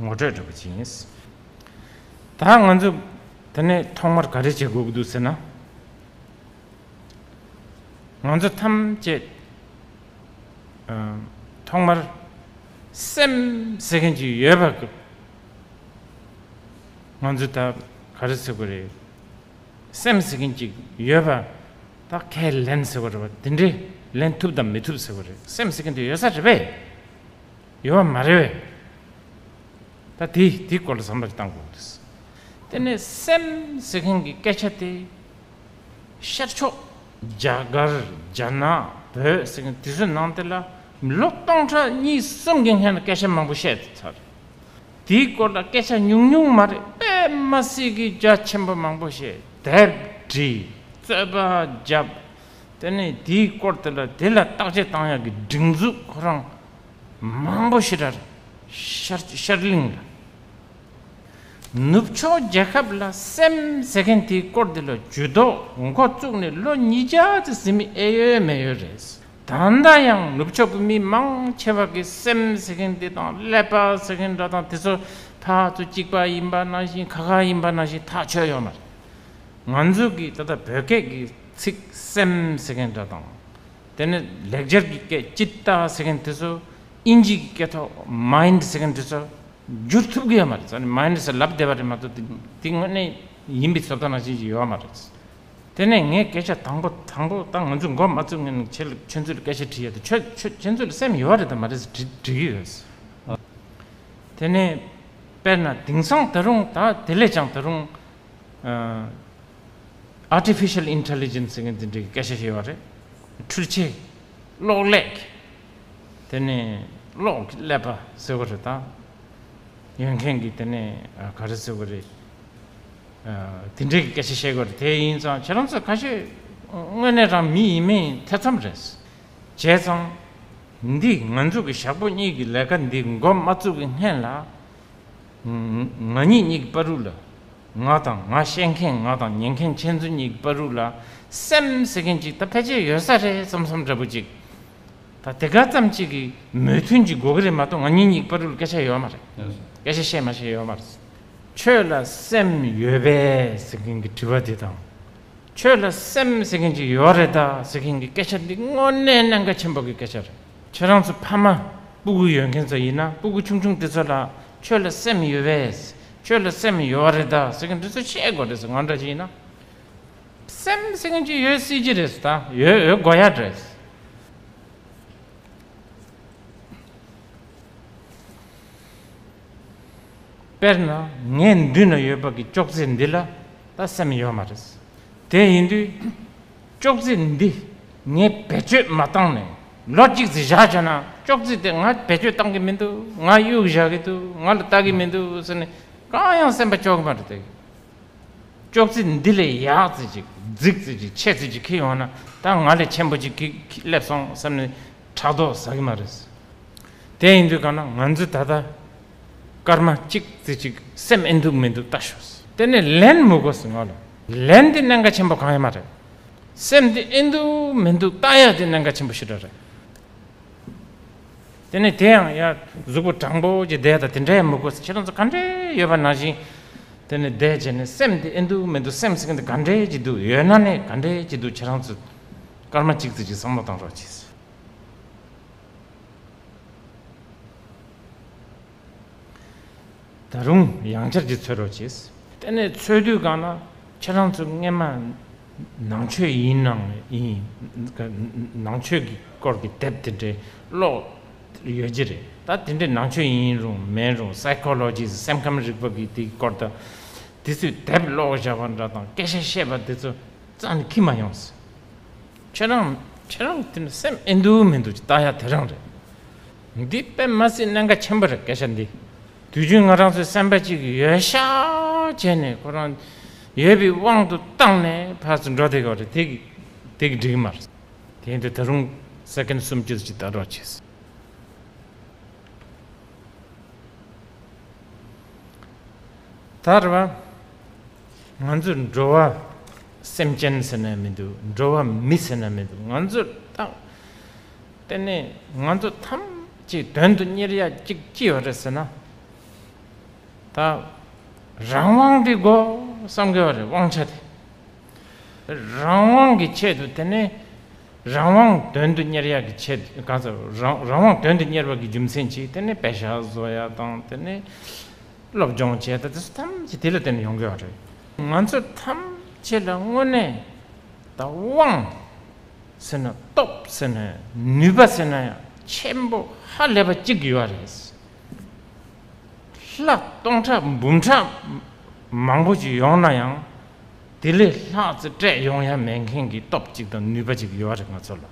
ངོ་སྤྲོད་འདྲ་པོ་ཅིག་ཡིན། ད་ང་ཚོ་དེ་ནས་ཐོག་མར་ག་རེ་བྱེད་དགོས་ཀྱི་འདུག་ཟེར་ན། ང་ཚོ་ཐམས་ཅད་ཨ་ཐོག་མར་སེམས་ཟེར་མཁན་ཅིག་ཡོད་པ། ང་ཚོ་ད་ག་རེ་ཟེར་དགོས་རེད། སེམས་ཟེར་མཁན་ཅིག་ཡོད་པ། ད་ཁས་ལེན་ཟེར་བ་རེད་པ། དེ་འདྲའི་ལེན་ཐུབ་དང་མི་ཐུབ་ཟེར་བ་རེད། སེམས་ཟེར་མཁན་དེ་ཡོད་ས་རེད་པས། ཡོད་པ་མ་རེད་པས། ད་དེ་དེའི་སྐོར་ལ་བསམ་བློ་བཏང་དགོས་འདུག་དེ་ནས་སེམས་ཟེར་མཁན་གྱི་སྐད་ཆ་དེ་ཤར་ཕྱོགས་རྒྱ་གར་རྒྱ་ནག་བོད་ཟེར་མཁན་དེ་ཚོའི་ནང་དེ་ལ་ལོ་སྟོང་ཕྲག་གཉིས་གསུམ་གྱི་སྔོན་ལ་སྐད་ཆ་མང་པོ་བཤད་ཚར། དེའི་སྐོར་ལ་སྐད་ཆ་ཉུང་ཉུང་མ་རེད། དཔེ་མ་སྲིད་ཀྱི་རྒྱ་ཆེན་པོ་མང་པོ་བཤད། དེབ་བྲིས། རྩོད་པ་བརྒྱབ། དེ་ནས་དེའི་སྐོར་དེ་ལ་དེ་ལ་བརྟག་དཔྱད་བཏང་ཡག་གི་སྒྲིག་འཛུགས་ཁོ་རང་མང་པོ་ཞེ་དྲག་ཤར་ཤར་གླིང་ལ། ནུབ་ཕྱོགས་རྒྱལ་ཁབ་ལ་སེམས་ཟེར་མཁན་དེའི་སྐོར་དེ་ལ་ཇུས་གཏོགས་འགོ་བཙུགས་ནས་ལོ་ཉིས་བརྒྱ་ཙམ་ཟིན་མི་ཨེ་ཡོད་མེད་ཡོད་རེད། ད་ལྟ་ཡང་ནུབ་ཕྱོགས་ཀྱི་མི་མང་ཆེ་བ་གིས་སེམས་ཟེར་མཁན་འདི་དང་ཀླད་པ་ཟེར་མཁན་འདྲ་དང་དེ་ཚོ་ཕར་ཚུར་གཅིག་པ་ཡིན་པ་ནང་བཞིན། ཁ་ཁ་ཡིན་པ་ནང་བཞིན་ཐག་ཆོད་ཡོད་མ་རེད། ང་ཚོ་གི་ད་ལྟ་བོད་སྐད་ཀྱི་ཚིག་སེམས་ཟེར་མཁན་འདྲ་དང་། དེ་ནས་ལེགས་སྦྱར་གྱི་སྐད་ཅིད་ཏ་ཟེར་མཁན་དེ་ཚོ་དབྱིན་ཇི་གི་སྐད་ཐོག་མའིན་ཌི་ཟེར་མཁན་དེ་ཚོ་བསྒྱུར་ཐུབ་ཀྱི་ཡོད་མ་རེད། ས་ནི་མའིན་ཌི་ཟེར་ལབ་བསྡད་པ་རེད་མ་གཏོགས་དེ་དེ་དངོས་གནས་ཡིན་པའི་བཟོ་ལྟ་ནང་བཞིན་ཅིག་ཡོད་མ་རེད། དེ་ནས་ངས་སྐད་ཆ་དང་པོ་དང་པོ་ད་ང་ཚོ་མགོ་མ་བཙུགས་སྔོན་ནས་ཁྱེད་ལ་ཁྱེད་ཚོ་ལ་སྐད་ཆ་དྲིས་ཡ་དེ། ཁྱོད་ཁྱོད་ཁྱེད་ཚོ་ལ་སེམས་ཡོད་རེད་དམ་མ་རེད་ཟེར་དྲི་དྲི་གི་ཡོད། དེ་ནས་དཔེར་ན་དེང་སང་ད་རུང་ད་དེ་ལས་ཀྱང་ད་རུང་ཨ་ཨར་ཊི་ཕི་ཤལ་ཨིན་ཊེ་ལི་ཇེན་སི་ཟེར་མཁན་དེ་འདྲའི་སྐད་ཆ་བཤད་ཡོད་རེད། འཕྲུལ་ཆས། གློག་ཀླད། དེ་ནས་གློག་གི་ཀླད་པ་ཟེར་བ་རེད་ད། ཡོད་མཁན་གྱི་དེ་ནས་ཨ་ག་རེ་ཟེར་བ་རེད། ཨ་དེ་འདྲའི་གི་སྐད་ཆ་བཤད་དགོས་རེད། དེ་ཡིན་ཙང་ཁྱེད་རང་ཚོ་ཁ་ཤས་དངོས་གནས་རང་མི་ཡིན་མིན་ཐེ་ཚོམ་རེད། བྱས་ཙང་། འདི་ང་ཚོ་གི་ཞག་པོ་གཉིས་ཀྱི་ལས་ཀ་འདི་འགོ་མ་བཙུགས་ཀྱི་སྔན་ལ། ང་གཉིས་གཉིས་ཀྱི་བར་དུ་ལ། ང་དང་ང་བཤད་མཁན་ང་དང་ཉན་མཁན་ཁྱེད་ཚོ་གཉིས་ཀྱི་བར་དུ་ལ། སེམས་ཟེར་མཁན་ཅིག་ད་ཕལ་ཆེར་ཡོད་ས་རེད་བསམ་བསམ་འདྲ་པོ་ཅིག་ད་དེ་ག་ཙམ་ཅིག་གི་མོས་མཐུན་ཅིག་དགོས་ཀྱི་རེད་མ་གཏོགས་ང་གཉིས་གཉིས་ཀྱི་བར་དུ་ལ་སྐད་ཆ་ཡོད་མ་རེད། སྐད་ཆ་བཤད་མ་བཤད་ཡོད་མ་རེད། ཁྱོད་ལ་སེམས་ཡོད་པས་ཟེར་མཁན་གྱི་དྲི་བ་དེ་དང་། ཁྱོད་ལ་སེམས་ཟེར་མཁན་ཅིག་ཡོད་རེད་ད་ཟེར་མཁན་གྱི་སྐད་ཆ་འདི་དངོས་གནས་གནད་འགག་ཆེན་པོ་གི་སྐད་ཆ་རེད། ཁྱེད་རང་ཚོ་ཕ་མ་སྤུ་གུ་ཡོད་མཁན་ཚོ་ཡིན་ན་སྤུ་གུ་ཆུང་ཆུང་དེ་ཚོ་ལ་ཁྱོད་ལ་སེམས་ཡོད་པས། ཁྱོད་ལ་སེམས་ཡོད་རེད་ད་ཟེར་མཁན་དེ་ཚོ་བཤད་དགོས་རེད་ཟེར། ང་འདྲ་ཅིག་ཡིན་ན། སེམས་ཟེར་མཁན་ཅིག་ཡོད་སྲིད་ཀྱི་རེད་ད། ཡོད་ཡོད་དགོས་ཡ་རེད། དཔེར་ན་ངའི་མདུན་ན་ཡོད་པ་གི་ཅོག་ཙེ་འདི་ལ་ད་སེམས་ཡོད་མ་རེད། དེ་ཡིན་དུས་ཅོག་ཙེ་འདི་ངས་བེད་སྤྱོད་མ་བཏང་ནས་ལོ་གཅིག་ཙམ་བཞག་བྱས་ན་ཅོག་ཙེ་དེ་ང་བེད་སྤྱོད་བཏང་གི་མི་འདུག་ང་གཡུག་བཞག་གི་འདུག་ང་ལ་ལྟ་གི་མི་འདུག་ཟེར་ནས་གང་ཡང་སེམས་པ་སྐྱོ་གི་མ་རེད་དེ། ཅོག་ཙེ་འདི་ལས་ཡག་ཙི་ཅིག་རྫིག་ཙི་ཅིག་ཆེ་ཙི་ཅིག་ཁྱེར་ཡོང་ན་ད་ང་ལས་ཆེན་པོ་ཅིག་ཁྱེར་ཁྱེར་སླེབས་སོང་བསམ་ནས་ཕྲག་དོག་ཟ་གི་མ་རེད། དེ་ཡིན་དུས་གང་ན་ང་ཚོས་ད་ལྟ་སྐར་མ་གཅིག་ཙི་ཅིག་སེམས་ཨེ་འདུག་མི་འདུག་ལྟ་ཤོག་དེ་ནས་ལན་མི་དགོས་སུ་ང་ལ་ལན་དེ་གནད་འགག་ཆེན་པོ་གང་ཡང་མ་རེད། སེམས་དེ་ཨེ་འདུག་མི་འདུག་ལྟ་ཡག་དེ་གནད་འགག་ཆེན་པོ་ཞེ་དྲག་རེད། དེ་ནས་དེ་ཡང་ཡ་གཟུགས་པོ་དྲང་པོ་ཅིག་བསྡད་དང་དེ་འདྲ་ཡང་མི་དགོས། ཁྱེད་རང་ཚོ་ག་འདྲས་ཡོད་པ་ནང་བཞིན་དེ་ནས་བསྡད་བྱས་ནས་སེམས་དེ་ཨེ་འདུག་མི་འདུག་སེམས་ཟེར་མཁན་དེ་ག་འདྲས་ཅིག་འདུག་ཡོད་ན་ནས་ག་འདྲས་ཅིག་འདུག་ཁྱེད་རང་ཚོ་སྐར་མ་གཅིག་ཙམ་ཅིག་བསམ་བློ་བཏང་རོགས་གྱིས། ད་རུང་ཡང་བསྐྱར་གྱིས་འཚོལ་རོགས་གྱིས། དེ་ནས་འཚོལ་དུས་གང་ན་ཁྱེད་རང་ཚོ་སྔན་མ་ནང་ཆོས་ཡིན་ནང་ཡིན། ནང་ཆོས་ཀྱི་སྐོར་གྱི་དེབ་དེ་འདྲའི་ཀློག་ཡོད་ཀྱི་རེད། ད་དེ་འདྲའི་ནང་ཆོས་ཡིན་རུང་མིན་རུང་སའི་ཁོ་ལོ་ཇི་སེམས་ཁམས་རིག་པ་གི་དེའི་སྐོར་དང་། དེ་ཚོའི་དེབ་ཀློག་བཞག་པ་འདྲ་དང་སྐད་ཆ་བཤད་པ་དེ་ཚོ་རྩ་ནས་ཁྱི་མ་ཡོང་ཟེར། ཁྱེད་རང་ཁྱེད་རང་དེ་ནི་སེམས་ཨེ་འདུག་མི་འདུག་ཅིག་ལྟ་ཡ་དེ་རང་རེད། འདི་དཔེ་མ་སྲིད་གནད་འགག་ཆེན་པོ་རེད། སྐད་ཆ་འདི་དུས་རྒྱུན་ང་རང་ཚོའི་སེམས་པ་གཅིག་ཡོད་ཤག་བྱས་ནས་ཁོ་རང་ཡོད་པའི་དབང་དུ་བཏང་ནས་ཕར་ཚུར་འགྲོ་བསྡད་ཡོད་རེད། དེ་གི་དེ་གི་འགྲིག་མ་རེད། དེ་ཡིན་དུས་ད་རུང་སེ་ཀེན་སུམ་ཅུ་ཅིག་ལྟ་རོགས་བྱས། ད་རེད་བ། ང་ཚོ་འགྲོ་བ་སེམས་ཅན་ཟེར་ན་མི་འདུག། འགྲོ་བ་མི་ཟེར་ན་མི་འདུག། ང་ཚོ་ད་དེ་ནས་ང་ཚོ་ཐམས་ཅད་དོན་དུ་གཉེར་ཡ་གཅིག་ཅི་ཡོད་རེད་ཟེར་ན། ད་རང་དབང་དེ་དགོས་བསམ་གི་ཡོད་རེད། དབང་ཆ་དེ། རང་དབང་གི་ཆེད་དུ། དེ་ནས་རང་དབང་དོན་དུ་གཉེར་ཡག་གི་ཆེད། གང་ཟེར། རང་རང་དབང་དོན་དུ་གཉེར་བ་གི་རྒྱུ་མཚན་གྱིས་དེ་ནས་པེ་ཤག་བཟོ་ཡ་དང་། དེ་ནས་སློབ་སྦྱོང་བྱས། ད་དེ་ཚོ་ཐམས་ཅད་དེ་ལ་བརྟེན་ནས་ཡོང་གི་ཡོད་རེད། ང་ཚོ་ཐམས་ཅད་ལ་དངོས་གནས་ད་དབང་ཟེར་ན། སྟོབས་ཟེར་ན། ནུས་པ་ཟེར་ན་ཡང་ཆེན་པོ་ཧ་ལས་པ་གཅིག་ཡོད་རེད། ལྷ་སྟོང་ཕྲག་འབུམ་ཕྲག་མང་པོ་ཅིག་ཡོང་ན་ཡང་། དེ་ལས་ལྷག་ཙམ་སྤྲད་ཡོང་ཡ་མེད་མཁན་གྱི་སྟོབས་གཅིག་དང་ནུས་པ་གཅིག་ཡོད་རེད་ང་ཚོ་ལ།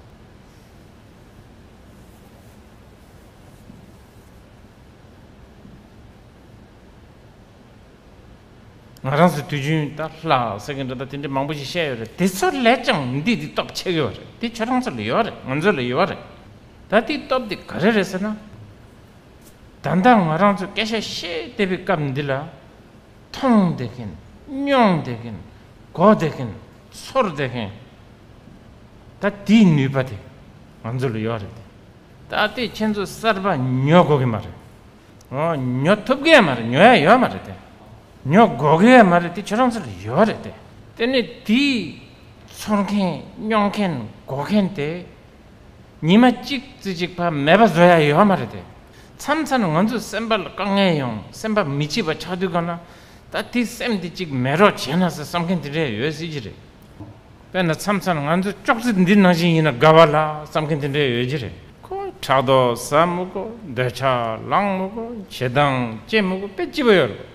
ང་རང་ཚོ་དུས་རྒྱུན་ད་ལྷ་ཟེར་གི་འདྲ། ད་དེ་འདྲ་མང་པོ་ཞིག་བཤད་ཡོད་རེད། དེ་ཚོ་ལས་ཀྱང་འདི་འདི་སྟོབས་ཆེ་གི་ཡོད་རེད། དེ་ཁྱོད་རང་ཚོ་ལ་ཡོད་རེད། ང་ཚོ་ལ་ཡོད་རེད། ད་དེའི་སྟོབས་དེ་ག་རེ་རེད་ཟེར་ན། ད་ལྟ་ང་རང་ཚོ་སྐད་ཆ་བཤད་བསྡད་པའི་སྐབས་འདི་ལ། མཐོང་བསྡད་མཁན། མྱོང་བསྡད་མཁན། གོ་བསྡད་མཁན། ཚོར་བསྡད་མཁན། ད་དེའི་ནུས་པ་དེ་ང་ཚོ་ལ་ཡོད་རེད་དེ། ད་དེ་ཁྱེད་ཚོ་གསར་པ་ཉོ་དགོས་ཀྱི་མ་རེད། ཨོ། ཉོ་ཐུབ་ཀྱི་ཡང་མ་རེད། ཉོ་ཡ་ཡོད་མ་རེད་དེ། ཉོ་དགོས་ཀྱི་ཡང་མ་རེད། དེ་ཁྱོད་རང་ཚོ་ལ་ཡོད་རེད་དེ། དེ་ནས་དེའི་ཚོར་མཁན། མྱོང་མཁན། གོ་མཁན་དེ་ཉི་མ་གཅིག་ཙམ་ཅིག་ཕར་མེད་པ་བཟོ་ཡ་ཡོད་མ་རེད་དེ། མཚམས་མཚམས་ང་ཚོའི་སེམས་པ་ལ་དཀའ་ངལ་ཡོང་། སེམས་པ་མི་སྐྱིད་པ་ཆགས་དུས་གང་ན། ད་དེ་སེམས་དེ་གཅིག་མེད་རོགས་བྱས་ན་ཟེར་བསམ་མཁན་དེ་འདྲ་ཡོད་སྲིད་ཀྱི་རེད། དཔེར་ན་མཚམས་མཚམས་ང་ཚོ་ཅོག་ཙེ་འདི་ནང་བཞིན་ཡིན་ན་དགའ་བ་ལ་བསམ་མཁན་དེ་འདྲ་ཡོད་ཀྱི་རེད། ཁོ་ཕྲག་དོག་ཟ་མི་དགོས། འདོད་ཆགས་ལངས་མི་དགོས། ཞེ་སྡང་སྐྱེ་མི་དགོས། དཔེ་སྐྱིད་པོ་ཡོད་རེད།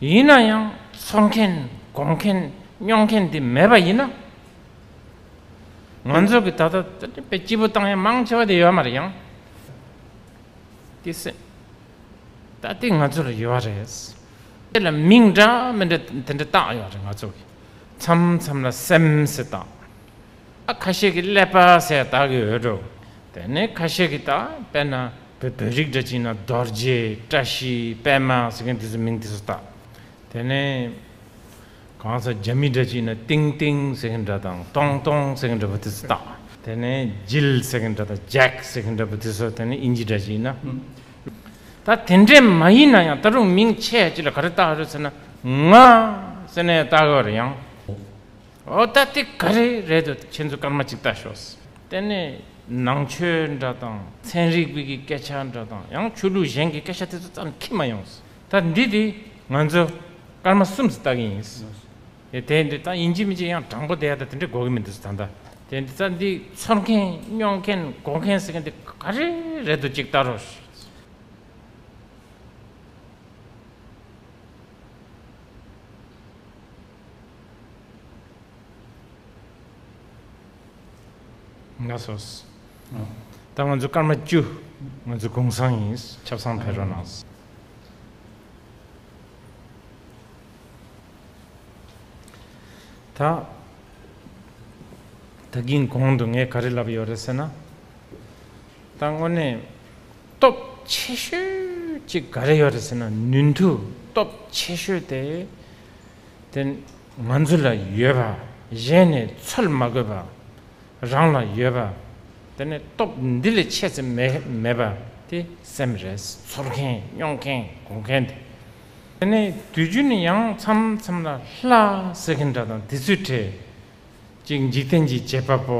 ཡིན་ན་ཡང་ཚོར་མཁན། གོ་མཁན། མྱོང་མཁན་དེ་མེད་པ་ཡིན་ན། ང་ཚོ་གི་ད་ལྟ་དཔེ་སྐྱིད་པོ་བཏང་ཡ་མང་ཆེ་བ་དེ་ཡོད་མ་རེད་ཡང་། དེ་སེམས། ད་དེ་ང་ཚོ་ལ་ཡོད་རེད། དེ་ལ་མིང་འདྲ་མི་འདྲ་དེ་འདྲ་བཏགས་ཡོད་རེད་ང་ཚོ་གི། མཚམས་མཚམས་ལ་སེམས་ཟེར་བཏགས། ཨ། ཁ་ཤས་ཀྱིས་ཀླད་པ་ཟེར་བཏགས་ཀྱི་ཡོད་འགྲོ། དེ་ནས་ཁ་ཤས་ཀྱིས་ད་དཔེར་ན་བོད་བོད་རིགས་འདྲ་ཅིག་ན་རྡོ་རྗེ། བཀྲ་ཤིས། པད་མ་ཟེར་མཁན་དེ་ཚོ་མིང་དེ་ཚོ་བཏགས། དེ་ནས་གང་ཟག་རྒྱ་མི་འདྲ་ཅིག་ན་ཏིང་ཏིང་ཟེར་མཁན་འདྲ་དང་ཏོང་ཏོང་ཟེར་མཁན་འདྲ་པོ་དེ་ཚོ་བཏགས། དེ་ནས་ཇིལ་ཟེར་མཁན་འདྲ་དང་ཇེག་ཟེར་མཁན་འདྲ་པོ་དེ་ཚོ། དེ་ནས་ཨིན་ཇི་འདྲ་ཅིག་ན། ད་དེ་འདྲས་མ་ཡིན་ན་ཡང་ད་རུང་མིང་ཆེ་ཅིག་ལ་ག་རེ་བཏགས་རེད་ཟེར་ན། ང་ཟེར་ནས་བཏགས་ཡོད་རེད་ཡང་། ཨོ། ད་དེ་ག་རེ་རེད་འདུག། ཁྱེད་ཚོ་སྐར་མ་གཅིག་ལྟ་ཤོག། དེ་ནས་ནང་ཆོས་འདྲ་དང་ཚན་རིག་པའི་གི་སྐད་ཆ་འདྲ་དང་ཡང་ཆོས་ལུགས་གཞན་གྱི་སྐད་ཆ་དེ་ཚོ་རྩ་ནས་འཁྱེར་མ་ཡོང་། ད་འདི་དེ་ང་ཚོ་སྐར་མ་གསུམ་ཙམ་ལྟ་གི་ཡིན། དེ་འདི་ད་ཡིན་གཅིག་མིན་གཅིག་ཡང་དྲང་པོ་བསྡད་ཡ་ད་དེ་འདྲ་དགོས་ཀྱི་མི་འདུག་ད་ལྟ། དེ་འདི་ད་འདི་ཚོར་མཁན། མྱོང་མཁན། གོ་མཁན་ཟེར་མཁན་དེ་ག་རེ་རེད་འདུག། གཅིག་ལྟ་རོགས། ལགས་སོ། ད་ང་ཚོ་སྐར་མ་བཅུ། ང་ཚོ་གུང་སེང་ཡིན། ཆབ་གསང་ཕེབས་རོགས་གནང་། ད་ད་གིན་གོང་དུ་ངས་ག་རེ་ལབ་ཡོད་རེད་ཟེར་ན། ད་དངོས་གནས་སྟོབས་ཆེ་ཤོས་ཅིག་ག་རེ་ཡོད་རེད་ཟེར་ན། ནུས་མཐུ་སྟོབས་ཆེ་ཤོས་དེ། དེ་ང་ཚོ་ལ་ཡོད་པ། གཞན་ནས་འཚོལ་མ་དགོས་པ། རང་ལ་ཡོད་པ། དེ་ནས་སྟོབས་འདི་ལས་ཆེ་ཙམ་མེད་མེད་པ་དེ་སེམས་རེད། ཚོར་མཁན། མྱོང་མཁན། གོ་མཁན་དེ། དེ་ནས་དུས་རྒྱུན་ཡང་མཚམས་མཚམས་ལ་ལྷ་ཟེར་མཁན་འདྲ་དང་དེ་ཚོའི་གྲས། ཅིག་འཇིག་རྟེན་གྱི་བྱེད་པ་པོ་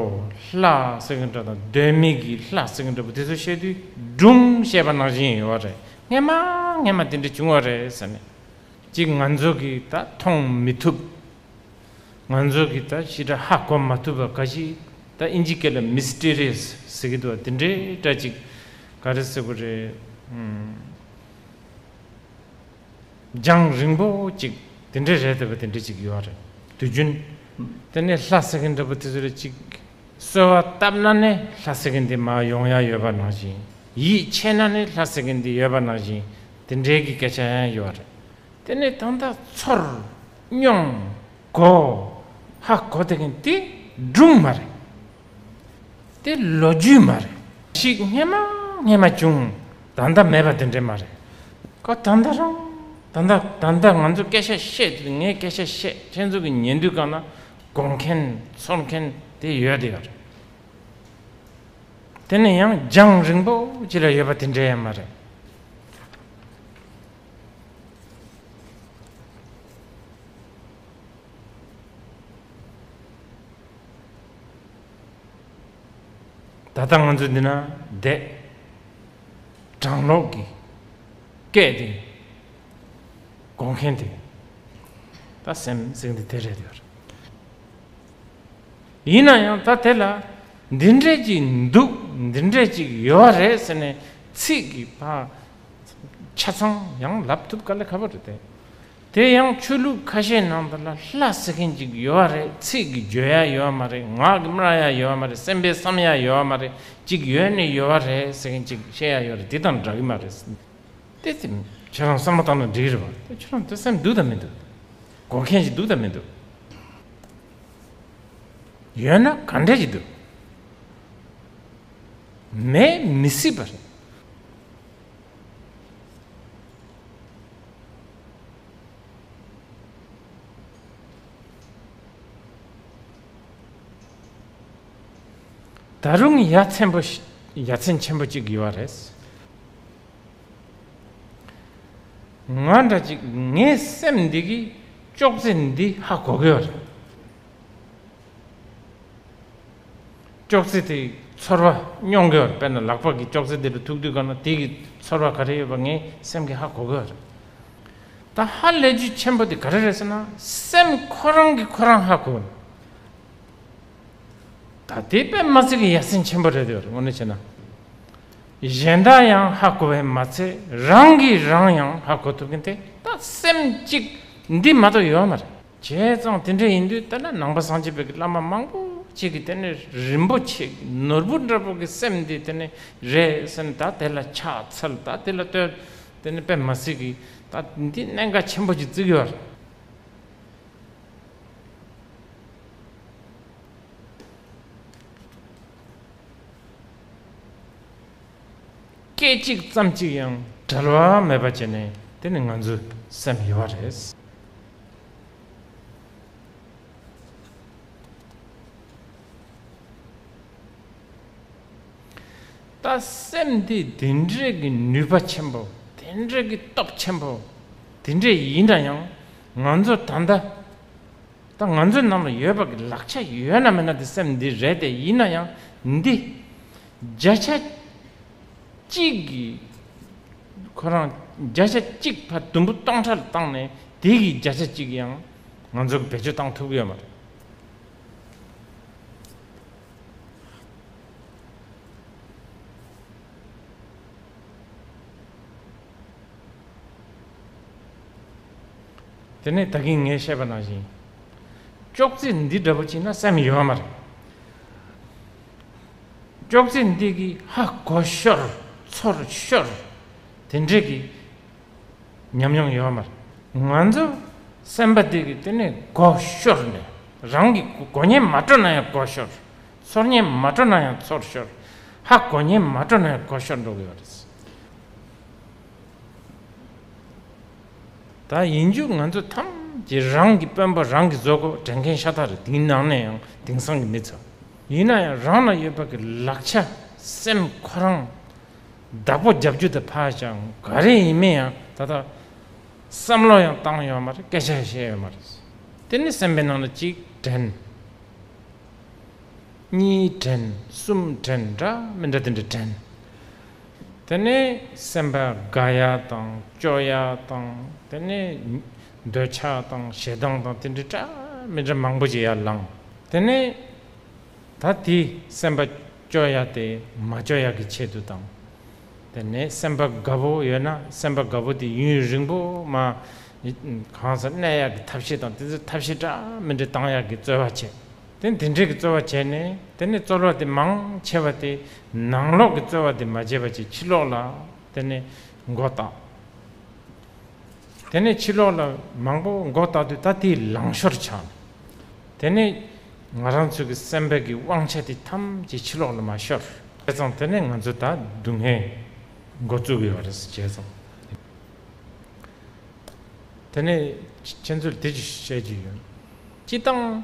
ལྷ་ཟེར་མཁན་འདྲ་དང་གདོད་མའི་གི་ལྷ་ཟེར་མཁན་འདྲ་པོ་དེ་ཚོ་བཤད་དུས་སྒྲུང་བཤད་པ་ནང་བཞིན་ཡོད་རེད། སྔན་མ་སྔན་མ་དེ་འདྲ་བྱུང་བ་རེད་ཟེར་ནས། ཅིག་ང་ཚོ་གིས་ད་མཐོང་མི་ཐུབ། ང་ཚོ་གིས་ད་ཞེ་དྲག་ཧ་གོ་མ་ཐུབ་པ་འགའ་ཞིག། ད་ཨིན་ཇི་སྐད་ལ་མི་སི་ཊི་རི་ཡ་སི་ཟེར་གི་འདུག་པ། དེ་འདྲའི་འདྲ་ཅིག་ག་རེ་ཟེར་དགོས་རེད། ཨུམ། རྒྱང་རིང་པོ་ཅིག་དེ་འདྲ་རེད་འདུག་པ། དེ་འདྲ་ཅིག་ཡོད་རེད་དུས་རྒྱུན། དེ་ནས་ལྷ་ཟེར་མཁན་འདྲ་པོ་དེ་ཚོ་ལ་ཅིག་གསོལ་བ་བཏབ་ན་ནས་ལྷ་ཟེར་མཁན་དེ་མར་ཡོང་ཡ་ཡོད་པ་ནང་བཞིན། ཡིད་ཆེས་ན་ནི་ལྷ་ཟེར་མཁན་འདི་ཡོད་པ་ནང་བཞིན་དེ་འདྲའི་གི་སྐད་ཆ་ཡང་ཡོད་རེད། དེ་ནས་ད་ལྟ་ཚོར་མྱོང་གོ་ཧ་གོ་དེ་མཁན་དེ་སྒྲུང་མ་རེད། དེ་ལོ་རྒྱུས་མ་རེད། ཞིག་སྔན་མ་སྔན་མ་བྱུང་། ད་ལྟ་མེད་པ་དེ་འདྲས་མ་རེད། ཁོ་ད་ལྟ་རང་ད་ལྟ་ད་ལྟ་ང་ཚོ་སྐད་ཆ་བཤད་དུས་ངས་སྐད་ཆ་བཤད། ཁྱེད་ཚོ་གི་ཉན་དུས་གང་ན་གོ་མཁན་ཚོར་མཁན་དེ་ཡོད་དེ་ཡོད་རེད། དེ་ནས་ཡང་རྒྱང་རིང་པོ་ཅིག་ལ་ཡོད་པ་དེ་འདྲས་ཡང་མ་རེད། ད་ལྟ་ང་ཚོ་འདི་ན་བསྡད། གྲང་ལོག་གི་སྐད་དེ་གོ་མཁན་དེ་ད་སེམས་ཟེར་འདི་དེ་རེད་ཡོད་རེད། ཡིན་ན་ཡང་ད་དེ་ལ་འདི་འདྲས་ཅིག་འདུག་འདི་འདྲས་ཅིག་ཡོད་རེད་ཟེར་ནས་ཚིག་གི་ཕ་ཆ་ཚང་ཡང་ལབ་ཐུབ་དཀའ་ལས་ཁག་པོ་རེད་དེ། དེ་ཡང་ཆོས་ལུགས་ཁ་ཤས་ནང་དུ་ལ་ལྷ་ཟེར་མཁན་ཅིག་ཡོད་རེད། ཚིག་གི་བརྗོད་ཡ་ཡོད་མ་རེད། ངག་གི་སྨྲ་ཡ་ཡོད་མ་རེད། སེམས་པའི་བསམ་ཡ་ཡོད་མ་རེད། ཅིག་ཡོད་ནི་ཡོད་རེད་ཟེར་མཁན་ཅིག་བཤད་ཡ་ཡོད་རེད། དེ་དང་འདྲ་གི་མ་རེད། དེ་དེ་ཁྱེད་རང་བསམ་བློ་བཏང་ན་འགྲིག་གི་རེད་པ། དེ་ཁྱེད་རང་དེ་སེམས་འདུག་དང་མི་འདུག་གོ་མཁན་ཞིག་འདུག་དང་མི་འདུག་ཡོད་ན་ག་འདྲས་ཞིག་འདུག་མེད་མི་སྲིད་པ་རེད། ད་རུང་ཡ་མཚན་པོ་ཞིག་ཡ་མཚན་ཆེན་པོ་གཅིག་ཡོད་རེད། ང་འདྲ་ཅིག་ངའི་སེམས་འདི་གིས་ཅོག་ཙེ་འདི་ཧ་གོ་གི་ཡོད་རེད། ཅོག་ཙེ་དེ་ཚོར་བ་མྱོང་གི་ཡོད་རེད། དཔེར་ན་ལག་པ་གི་ཅོག་ཙེ་དེ་ལ་ཐུག་དུས་གང་ན་དེ་གི་ཚོར་བ་ག་རེ་ཡོད་པ་ངའི་སེམས་ཀྱིས་ཧ་གོ་གི་ཡོད་རེད། ད་ཧ་ལས་རྒྱུ་ཆེན་པོ་དེ་ག་རེ་རེད་ཟེར་ན་སེམས་ཁོ་རང་གིས་ཁོ་རང་ཧ་གོ། ད་དེ་དཔེ་མ་སྲིད་ཀྱི་ཡ་མཚན་ཆེན་པོ་རེད་དེ་རེད། དངོས་གནས་བྱས་ན། གཞན་དག་ཡང་ཧ་གོ་བས་མ་ཚད་རང་གིས་རང་ཡང་ཧ་གོ་ཐུབ་མཁན་དེ་ད་སེམས་གཅིག་འདི་མ་གཏོགས་ཡོད་མ་རེད། བྱས་ཙང་དེ་འདྲ་ཡིན་དུས་ད་ནི་ནང་པ་སངས་རྒྱས་པའི་བླ་མ་མང་པོ་ཅིག་གིས་དེ་ནི་རིན་པོ་ཆེ་ནོར་བུ་འདྲ་པོ་གི་སེམས་འདི་དེ་ནི་རེད་ཟེར་ནས་ད་དེ་ལ་ཕྱག་འཚལ། ད་དེ་ལ་བསྟོད། དེ་ནི་དཔེ་མ་སྲིད་ཀྱི་ད་འདི་གནད་འགག་ཆེན་པོ་ཅིག་བརྩི་གི་ཡོད་རེད། སྐད་ཅིག་ཙམ་ཅིག་ཡང་བྲལ་བ་མེད་པ་བྱས་ནས་དེ་ནི་ང་ཚོའི་སེམས་ཡོད་པ་རེད། ད་སེམས་འདི་དེ་འདྲས་ཀྱི་ནུས་པ་ཆེན་པོ། དེ་འདྲས་ཀྱི་སྟོབས་ཆེན་པོ། དེ་འདྲས་ཡིན་ན་ཡང་ང་ཚོ་ད་ལྟ། ད་ང་ཚོའི་ནང་ལ་ཡོད་པ་གི་ལག་ཆ་ཡོད་ན་མེད་ན་དེ་སེམས་འདི་རེད་དེ། ཡིན་ན་ཡང་འདི་བརྒྱ་ཆ་གཅིག་གི་ཁོ་རང་བརྒྱ་ཆ་གཅིག་ཕར་དུམ་བུ་སྟོང་ཕྲག་ལ་བཏང་ནས་དེ་གི་བརྒྱ་ཆ་གཅིག་ཡང་ང་ཚོ་གི་བེད་སྤྱོད་བཏང་ཐུབ་ཀྱི་ཡོད་མ་རེད། དེ་ནས་ད་གིན་ངས་བཤད་པ་ནང་བཞིན། ཅོག་ཙེ་འདི་འདྲ་པོ་ཅིག་ན་སེམས་ཡོད་མ་རེད། ཅོག་ཙེ་འདི་གིས་ཧ་གོ་ཤོར། ཚོར་ཤོར། དེ་འདྲས་ཀྱི་ཉམས་མྱོང་ཡོད་མ་རེད། ང་ཚོ་སེམས་པ་འདི་གིས་དེ་ནས་གོ་ཤོར་ནས་རང་གི་གོ་ཉན་མ་སྤྲོ་ན་ཡང་གོ་ཤོར། ཚོར་ཉན་མ་སྤྲོ་ན་ཡང་ཚོར་ཤོར། ཧ་གོ་ཉན་མ་སྤྲོ་ན་ཡང་གོ་ཤོར་འགྲོ་གི་ཡོད་རེད། ད་ཡིན་རྒྱུ་ང་ཚོ་ཐམས་ཅད་རང་གི་དཔོན་པོ་རང་གི་བཟོ་བཀོད་དྲན་མཁན་ཤ་སྟག་རེད། དེའི་ནང་ནས་ཡང་དེང་སང་གི་མི་ཚོ། ཡིན་ན་ཡང་རང་ལ་ཡོད་པ་གི་ལག་ཆ་སེམས་ཁོ་རང་བདག་པོ་རྒྱབ་རྒྱུ་དེ་ཕར་བཞག་ག་རེ་ཡིན་མིན་ཡང་ད་ལྟ་བསམ་བློ་ཡང་བཏང་ཡོད་མ་རེད། སྐད་ཆ་བཤད་ཡོད་མ་རེད། དེ་ནི་སེམས་པའི་ནང་ལ་གཅིག་དྲན། གཉིས་དྲན། གསུམ་དྲན། འདྲ་མི་འདྲ་དེ་འདྲ་དྲན། དེ་ནས་སེམས་པ་དགའ་ཡ་དང་སྐྱོ་ཡ་དང་དེ་ནས་འདོད་ཆགས་དང་ཞེ་སྡང་དང་དེ་འདྲ་འདྲ་མི་འདྲ་མང་པོ་ཞིག་ཡར་ལངས། དེ་ནས་ད་དེ་སེམས་པ་སྐྱོ་ཡ་དེ་མ་སྐྱོ་ཡ་གི་ཆེད་དུ་དང་། དེ་ནས་སེམས་པ་དགའ་པོ་ཡོད་ན་སེམས་པ་དགའ་པོ་དེ་ཡུན་རིང་པོ་མ་གང་སར་གནས་ཡག་གི་ཐབས་ཤེས་དང་དེ་ཚོ་ཐབས་ཤེས་འདྲ་མི་འདྲ་བཏང་ཡག་གི་རྩོལ་བ་བྱེད། དེ་འདི་འདྲའི་གི་རྩོལ་བ་བྱས་ནས། དེ་ནས་རྩོལ་བ་དེ་མང་ཆེ་བ་དེ་ནང་ལོགས་ཀྱི་རྩོལ་བ་དེ་མ་བྱས་པ་ཅིག་ཕྱི་ལོགས་ལ་དེ་ནས་མགོ་བཏགས། དེ་ནས་ཕྱི་ལོགས་ལ་མང་པོ་མགོ་བཏགས་དུས། ད་དེའི་ལང་ཤོར་ཆགས། དེ་ནས་ང་རང་ཚོ་གི་སེམས་པའི་གི་དབང་ཆ་དེ་ཐམས་ཅད་ཕྱི་ལོགས་ལ་མར་ཤོར། བྱས་ཙང་དེ་ནས་ང་ཚོ་ད་སྡུག་བསྔལ་འགོ་བཙུགས་ཡོད་རེད། བྱས་ཙང་། དེ་ནས་ཁྱེད་ཚོར་དེ་ཅིག་བཤད་རྒྱུ་ཡོད། སྤྱིར་བཏང་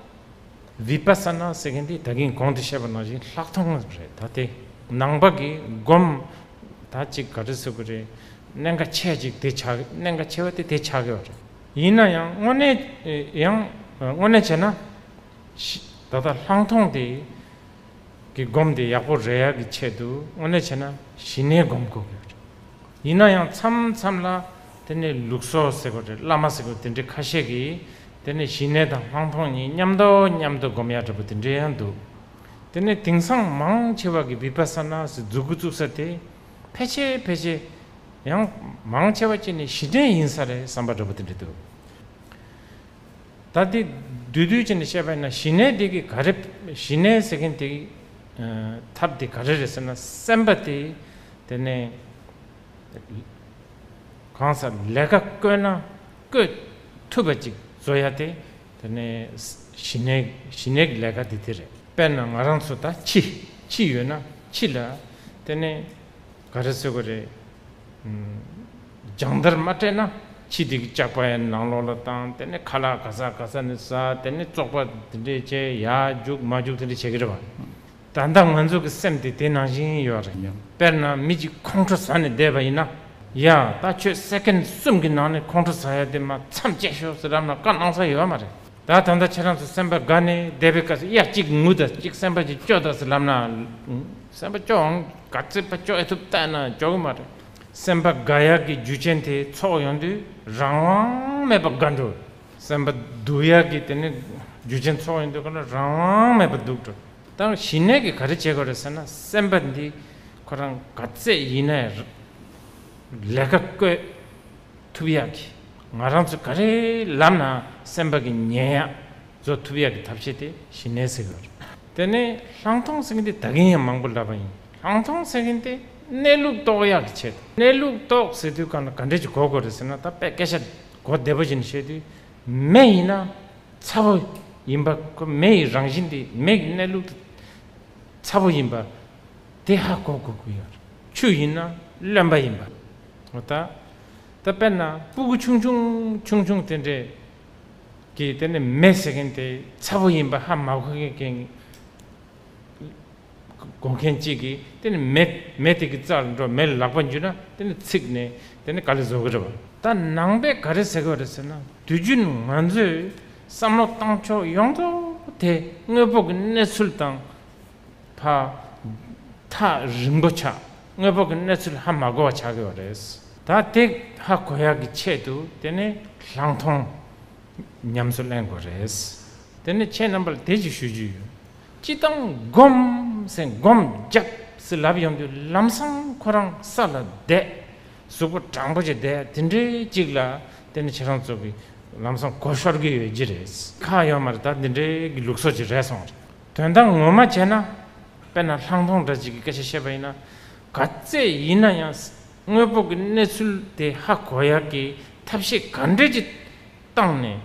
བི་པ་ས་ན་ཟེར་མཁན་དེ་ད་གིན་གོང་དུ་བཤད་པ་ནང་བཞིན་ལྷག་མཐོང་རེད། ད་དེ་ནང་པ་གི་སྒོམ། ད་ཅིག་ག་རེ་ཟེར་དགོས་རེད། གནད་འགག་ཆེ་ཅིག་དེ་ཆགས། གནད་འགག་ཆེ་བ་དེ་དེ་ཆགས་ཀྱི་ཡོད་རེད། ཡིན་ན་ཡང་དངོས་གནས་ཡང་དངོས་གནས་བྱས་ན། ད་ལྟ་ལྷག་མཐོང་དེ་གི་སྒོམ་དེ་ཡག་པོ་རེག་ཡག་གི་ཆེད་དུ་དངོས་གནས་བྱས་ན་ཞི་གནས་སྒོམ་དགོས་ཀྱི་ཡོད་རེད། ཡིན་ན་ཡང་མཚམས་མཚམས་ལ་དེ་ནས་ལུགས་སྲོལ་ཟེར་དགོས་རེད། བླ་མ་ཟེར་དགོས། དེ་འདྲའི་ཁ་ཤས་ཀྱིས་དེ་ནས་ཞི་གནས་དང་ལྷག་མཐོང་གཉིས་མཉམ་དུ་མཉམ་དུ་སྒོམ་ཡག་འདྲ་པོ་དེ་འདྲའི་ཡང་འདུག། དེ་ནས་དེང་སང་མང་ཆེ་བ་གི་བི་པ་ས་ན་ཟེར་འཛུགས་འགོ་བཙུགས་ས་དེ་ཕལ་ཆེར་ཕལ་ཆེར་ཡང་མང་ཆེ་བ་ཅིག་ནས་ཞི་གནས་ཡིན་ས་རེད་བསམ་པ་འདྲ་པོ་དེ་འདྲ་འདུག། ད་དེ་བསྡུས་བསྡུས་བྱས་ནས་བཤད་པ་ཡིན་ན། ཞི་གནས་དེ་གི་ག་རེ། ཞི་གནས་ཟེར་མཁན་དེ་གི་ཨ་ཐབས་དེ་ག་རེ་རེད་ཟེར་ན། སེམས་པ་དེ་དེ་ནས་གང་ཟག་ལས་ཀ་བཀོལ་ན་བཀོལ་ཐུབ་པ་ཅིག་བཟོ་ཡ་དེ། དེ་ནས་ཞི་གནས། ཞི་གནས་ཀྱི་ལས་ཀ་དེ་དེ་རེད། དཔེར་ན་ང་རང་ཚོ་ད་ཁྱི། ཁྱི་ཡོད་ན་ཁྱི་ལ་དེ་ནས་ག་རེ་ཟེར་དགོས་རེད། ཨམ། སྦྱང་བརྡར་མ་སྤྲད་ན་ཁྱི་དེ་གི་ལྕགས་པ་ཡང་ནང་ལོགས་ལ་བཏང་། དེ་ནས་ཁ་ལག་ག་ས་ག་ས་ནས་ཟ། དེ་ནས་བཙོག་པ་དེ་འདྲས་བྱས། ཡར་རྒྱུག་མར་རྒྱུག་དེ་འདྲས་བྱེད་ཀྱི་རེད་བ། ད་ལྟ་ང་ཚོ་གི་སེམས་དེ་དེ་ནང་བཞིན་ཡོད་རེད། དཔེར་ན་མི་གཅིག་ཁོང་ཁྲོ་ཟ་ནས་བསྡད་པ་ཡིན་ན། ཡ། ད་ཁྱོད་སེ་ཀེན་གསུམ་གྱི་ནང་ནས་ཁོང་ཁྲོ་ཟ་ཡ་དེ་མར་མཚམས་བཅད་ཤོག་ཟེར་ལབ་ན་བཀའ་གནང་ས་ཡོད་མ་རེད། ད་ད་ལྟ་ཁྱེད་རང་ཚོ་སེམས་པ་དགའ་ནས་བསྡད་པའི་སྐབས་སུ་གཡག་གཅིག་ངུ་དང་། གཅིག་སེམས་པ་གཅིག་སྐྱོ་དང་ཟེར་ལབ་ན། སེམས་པ་སྐྱོ་འོང་། ག་ཚོད་པ་སྐྱོ་ཨེ་ཐུབ་བལྟས་ན་སྐྱོ་གི་མ་རེད། སེམས་པ་དགའ་ཡག་གི་རྒྱུ་རྐྱེན་དེ་ཚོགས་ཡོང་དུས་རང་དབང་མེད་པ་དགའ་འགྲོ། སེམས་པ་སྡུག་ཡག་གི་དེ་ནི་རྒྱུ་རྐྱེན་ཚོགས་ཡོང་དུས་ཁོ་ན་རང་དབང་མེད་པ་སྡུག་འགྲོ། ད་ཞི་གནས་ཀྱིས་ག་རེ་བྱེད་དགོས་རེད་ཟེར་ན། སེམས་པ་འདི་ཁོ་རང་ག་ཚད་ཡིན་ན་ཡང་ལས་ཀ་བཀོལ་ཐུབ་ཡག་གི། ང་རང་ཚོ་ག་རེ་ལབ་ན་སེམས་པ་གི་ཉན་ཡག་བཟོ་ཐུབ་ཡག་གི་ཐབས་ཤེས་དེ་ཞི་གནས་ཟེར་གི་རེད། དེ་ནས་ལྷག་མཐོང་ཟེར་མཁན་དེ་ད་གིན་ཡང་མང་པོ་ལབ་པ་ཡིན། ལྷག་མཐོང་ཟེར་མཁན་དེ་གནས་ལུགས་རྟོགས་ཡག་གི་ཆེད་དུ། གནས་ལུགས་རྟོགས་ཟེར་དུས་གང་ལ་ག་འདྲས་ཀྱི་གོ་དགོས་རེད་ཟེར་ན། ད་དཔེ་སྐད་ཆ་གོ་བདེ་པོ་བྱས་ནས་བཤད་དུས། མེ་ཡིན་ན་ཚ་པོ་ཡིན་པ། ཁོ་མེ་ཡི་རང་བཞིན་དེ། མེ་གི་གནས་ལུགས་དེ་ཚ་པོ་ཡིན་པ་དེ་ཧ་གོ་དགོས་ཀྱི་ཡོད་རེད། ཆུ་ཡིན་ན་རློན་པ་ཡིན་པ། འོ་ད། ད་དཔེར་ན་སྤུ་གུ་ཆུང་ཆུང་ཆུང་ཆུང་དེ་འདྲས་ཀྱིས་དེ་ནས་མེ་ཟེར་མཁན་དེ་ཚ་པོ་ཡིན་པ་ཧ་མ་གོ་མཁན་གྱི་གོ་མཁན་གཅིག་གིས་དེ་ནས་མེ་མེ་དེ་གི་རྩར་འགྲོ། མེ་ལ་ལག་པ་འཇུས་ན་དེ་ནས་ཚིག་ནས་དེ་ནས་ག་ལེར་བཟོ་གི་རེད་བ། ད་ནང་པས་ག་རེ་ཟེར་གི་ཡོད་རེད་ཟེར་ན། དུས་རྒྱུན་ང་ཚོས་བསམ་བློ་བཏང་ཕྱོགས་ཡོངས་རྫོགས་དེ་དངོས་པོ་གི་གནས་ཚུལ་དང་ཕར་ཐག་རིང་པོ་ཆགས། དངོས་པོ་གི་གནས་ཚུལ་ཧ་མ་གོ་བ་ཆགས་ཀྱི་ཡོད་རེད། ད་དེ་ཧ་གོ་ཡག་གི་ཆེད་དུ་དེ་ནས་ལྷག་མཐོང་ཉམས་སུ་ལེན་དགོས་རེད། དེ་ནས་ཁྱེད་རྣམ་པ་ལ་དེ་ཅིག་ཞུ་རྒྱུ་ཡོད། སྤྱིར་བཏང་སྒོམ་ཟེར། སྒོམ་རྒྱབ་ཟེར་ལབ་ཡོང་དུས་ལམ་སང་ཁོ་རང་ས་ལ་བསྡད། གཟུགས་པོ་དྲང་པོ་ཅིག་བསྡད། དེ་འདྲའི་ཅིག་ལ་དེ་ནས་ཁྱེད་རང་ཚོ་གི་ལམ་སང་གོ་ཤོར་གི་ཡོད་ཀྱི་རེད། ཁག་ཡོད་མ་རེད། ད་འདི་འདྲའི་གི་ལུགས་སྲོལ་ཅིག་རེད་སོང་རེད། དོན་དག་ངོ་མ་བྱས་ན། དཔེར་ན་ལྷག་མཐོང་འདྲ་ཅིག་གི་སྐད་ཆ་བཤད་པ་ཡིན་ན། ག་ཚད་ཡིན་ན་ཡང་དངོས་པོ་གི་གནས་ཚུལ་དེ་ཧ་གོ་ཡག་གི་ཐབས་ཤེས་ག་འདྲས་ཅིག་བཏང་ནས།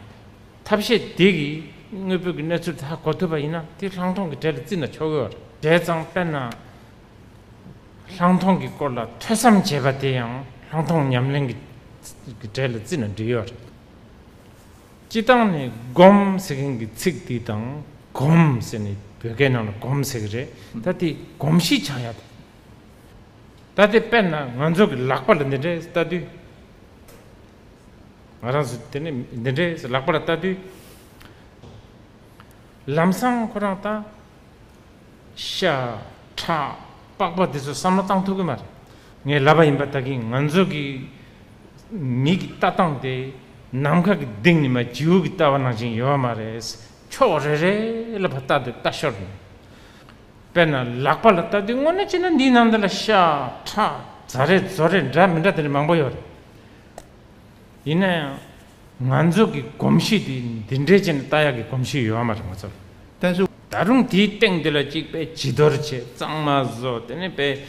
ཐབས་ཤེས་དེ་གིས་དངོས་པོ་གི་གནས་ཚུལ་དེ་ཧ་གོ་ཐུབ་པ་ཡིན་ན། དེ་ལྷག་མཐོང་གི་གྲས་ལ་བརྩིས་ན་ཆོག་གི་ཡོད་རེད། བྱས་ཙང་དཔེར་ན་ལྷག་མཐོང་གི་སྐོར་ལ་ཐོས་བསམ་བྱས་པ་དེ་ཡང་ལྷག་མཐོང་ཉམས་ལེན་གྱི་གི་གྲས་ལ་བརྩིས་ན་འགྲིག་ཡོད་རེད། སྤྱིར་བཏང་ནས་སྒོམ་ཟེར་མཁན་གྱི་ཚིག་འདི་དང་། གོམས་ཟེར་ནས་བོད་སྐད་ནང་ལ་གོམས་ཟེར་གྱི་རེད། ད་དེ་གོམས་གཤིས་ཆགས་ཡ་དེ། ད་དེ་དཔེར་ན་ང་ཚོ་གི་ལག་པ་ལ་འདི་འདྲས་ལྟ་དུས། ང་རང་ཚོ་དེ་ནས་འདི་འདྲས་ལག་པ་ལ་ལྟ་དུས། ལམ་སང་ཁོ་རང་ད་ཤ་ཁྲག་པགས་པ་དེ་ཚོ་བསམ་བློ་བཏང་ཐུབ་ཀྱི་མ་རེད། ངས་ལབ་པ་ཡིན་པ། ད་གིན་ང་ཚོ་གི་མི་གི་ལྟ་སྟངས་དེ་ནམ་མཁའ་གི་གཏིང་ནས་མར་བྱིའུ་གི་ལྟ་བ་ནང་བཞིན་ཡོད་མ་རེད། ཕྱོགས་རེ་རེ་ལ་ཕར་ལྟ་དུས་ལྟ་ཤོར་ནས། དཔེར་ན་ལག་པ་ལ་ལྟ་དུས་དངོས་གནས་བྱས་ན་འདིའི་ནང་འདི་ལ་ཤ་ཁྲག་རྫ་རས་རྫོ་རས་འདྲ་མི་འདྲ་དེ་འདྲ་མང་པོ་ཡོད་རེད། ཡིན་ན་ཡང་ང་ཚོ་གི་གོམས་གཤིས་དེ་འདི་འདྲའི་བྱས་ནས་ལྟ་ཡག་གི་གོམས་གཤིས་ཡོད་མ་རེད། ང་ཚོར་བསྟན་སྲུང་ ད་རུང་དེའི་སྟེང་དེ་ལ་གཅིག་པས་བྱི་དོར་བྱས། གཙང་མ་བཟོ། དེ་ནས་པས་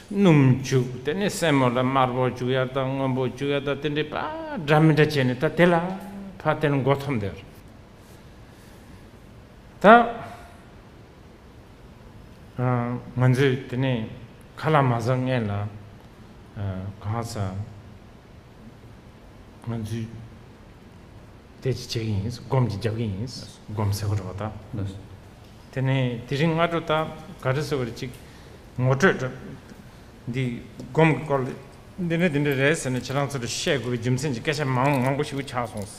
སྣུམ་བྱུག། དེ་ནས་སེན་མོ་ལ་དམར་པོ་བྱུག་ཡ་དང་སྔོན་པོ་བྱུག་ཡ་དང་དེ་འདྲའི་པ་འདྲ་མི་འདྲ་བྱས་ནས་ད་དེ་ལ་ཕར་དེ་ལ་མགོ་འཐོམས་བསྡད། ད་ང་ཚོས་དེ་ནས་ཁ་ལག་མ་ཟ་སྔོན་ལ་གང་ཟག་ང་ཚོས་དེ་ཅི་བྱེད་ཀྱི་ཡིན། སྒོམ་གྱི་རྒྱབ་ཀྱི་ཡིན། སྒོམ་ཟེར་བ་རེད་པ། ད་དེ་ནས་དེ་རིང་སྔ་དྲོ་ད་ག་རེ་ཟེར་བ་རེད། ཅིག་ངོ་སྤྲོད་འདི་སྒོམ་གྱི་སྐོར་ལ་འདི་འདྲ་འདི་འདྲ་རེད་ཟེར་ནས་ཁྱེད་རང་ཚོ་ལ་བཤད་དགོས་པའི་རྒྱུ་མཚན་གྱི་སྐད་ཆ་མང་མང་པོ་ཞིག་ཆགས་སོང་།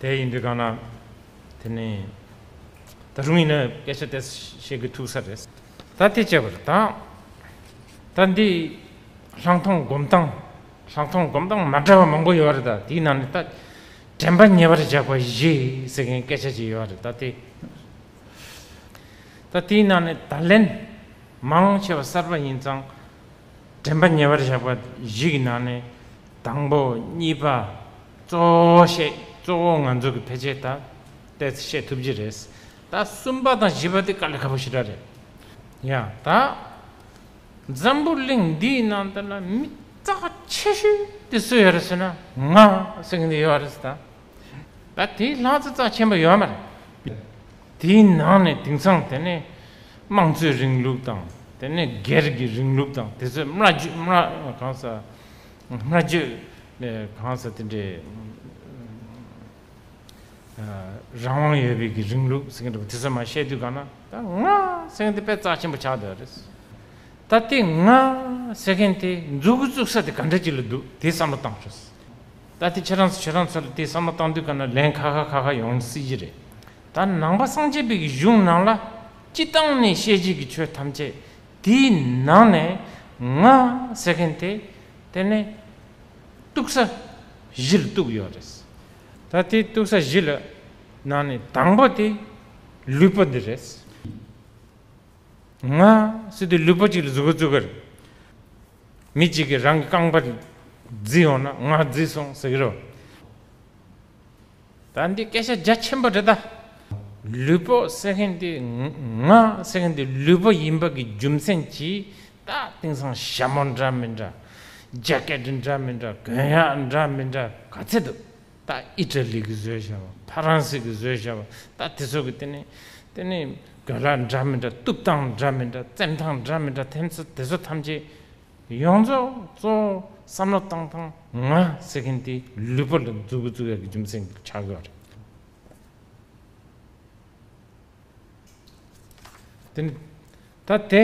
དེ་ཡིན་དུས་གང་ན་དེ་ནས་ད་རུང་ཡིན་ན་སྐད་ཆ་དེ་བཤད་དགོས་ཐུག་ས་རེད། ད་དེ་བྱས་པ་རེད། ད་ད་འདི་ལྷག་མཐོང་སྒོམ་སྟངས། ལྷག་མཐོང་སྒོམ་སྟངས་མ་འདྲ་བ་མང་པོ་ཡོད་རེད། ད་དེའི་ནང་ནས་ད་དྲན་པ་ཉེ་བར་བཞག་པ་བཞི་ཟེར་མཁན་སྐད་ཆ་ཅིག་ཡོད་རེད། ད་དེ་ད་དེའི་ནང་ནས་ད་ལན་མང་ཆེ་བ་གསར་པ་ཡིན་ཙང་དྲན་པ་ཉེ་བར་བཞག་པ་བཞི་གི་ནང་ནས་དང་པོ་གཉིས་པ་གཙོ་བོ་བཤད། གཙོ་བོ་ང་ཚོ་གི་ཕལ་ཆེར་ད་ཏོག་ཙམ་བཤད་ཐུབ་ཀྱི་རེད། ད་གསུམ་པ་དང་བཞི་པ་དེ་དཀའ་ལས་ཁག་པོ་ཞེ་དྲག་རེད། ཡ་ད། འཛམ་བུ་གླིང་འདིའི་ནང་དུ་ལ་མི་རྩ་ཆེ་ཤོས་དེ་སུ་ཡོད་རེད་ཟེར་ན་ང་ཟེར་མཁན་དེ་ཡོད་རེད་ཟེར། ད་དེའི་ལྷག་ཙམ་རྩ་ཆེན་པོ་ཡོད་མ་རེད། དེའི་ནང་ནས་དེང་སང་དེ་ནས་དམངས་གཙོའི་རིང་ལུགས་དང་དེ་ནས་སྒེར་གྱི་རིང་ལུགས་དང་དེ་ཚོའི་སྨྲ་བརྗོད་སྨྲ་གང་ཟེར། སྨྲ་བརྗོད་གང་ཟེར་དེ་འདྲའི། རང་དབང་ཡོད་པའི་གི་རིང་ལུགས་ཟེར་མཁན་འདྲ་པོ་དེ་ཚོ་མར་བཤད་དུས་གང་ན་ད་ང་ཟེར་མཁན་དེ་དཔེ་རྩ་ཆེན་པོ་ཆགས་བསྡད་རེད། ད་དེ་ང་ཟེར་མཁན་དེ་མཛུབ་གུ་བཙུགས་ས་དེ་ག་འདྲ་ཅིག་ལ་འདུག་དེ་བསམ་བློ་བཏང་ཤོག་ད་དེ་ཁྱེད་རང་ཚོ་ཁྱེད་རང་ཚོ་ལ་དེ་བསམ་བློ་བཏང་དུས་གང་ན་ལན་ཁ་ཁ་ཁ་ཁ་ཡོང་སྲིད་ཀྱི་རེད། ད་ནང་པ་སངས་རྒྱས་པའི་གི་གཞུང་ནང་ལ་སྤྱི་བཏང་ནས་བཤད་བྱེད་ཀྱི་ཆོས་ཐམས་ཅད་དེའི་ནང་ནས་ང་ཟེར་མཁན་དེ་དེ་ནས། གཏུགས་ས་བཞིར་གཏུགས་ཡོད་རེད། ད་དེ་གཏུགས་ས་བཞི་ལ་ནང་ནས་དང་པོ་དེ་ལུས་པོ་འདི་རེད། ང་ཟེར་དུས་ལུས་པོ་གཅིག་ལ་མཛུབ་གུ་བཙུགས་ཀྱི་རེད། མི་གཅིག་གིས་རང་གི་རྐང་པ་བརྫིས་ཡོང་ན་ང་བརྫིས་སོང་ཟེར་གྱི་རེད། ད་འདི་སྐད་ཆ་རྒྱ་ཆེན་པོ་རེད་ད། ལུས་པོ་ཟེར་མཁན་དེ་ང་ཟེར་མཁན་དེ་ལུས་པོ་ཡིན་པ་གི་རྒྱུ་མཚན་གྱིས་ད་དེང་སང་ཞྭ་མོ་འདྲ་མི་འདྲ། རྒྱ་སྐད་འདྲ་མི་འདྲ། གོན་ཡག་འདྲ་མི་འདྲ་ག་ཚད་འདུག་ད་ཨི་ཊ་ལི་གི་བཟོས་བཞག་པ། ཕ་རན་སི་གི་བཟོས་བཞག་པ། ད་དེ་ཚོ་གི་དེ་ནས་དེ་ནས་གོས་ལག་འདྲ་མི་འདྲ། གཏུབ་སྟངས་འདྲ་མི་འདྲ། བཙེམ་སྟངས་འདྲ་མི་འདྲ། དེ་ཚོ་དེ་ཚོ་ཐམས་ཅད་ཡོངས་རྫོགས་གཙོ་བོ་བསམ་བློ་བཏང་སྟངས་ང་ཟེར་མཁན་དེ་ལུས་པོ་ལ་མཛུབ་གུ་བཙུགས་ཡག་གི་རྒྱུ་མཚན་ཆགས་ཡོད་རེད། དེ་ནི་ད་དེ་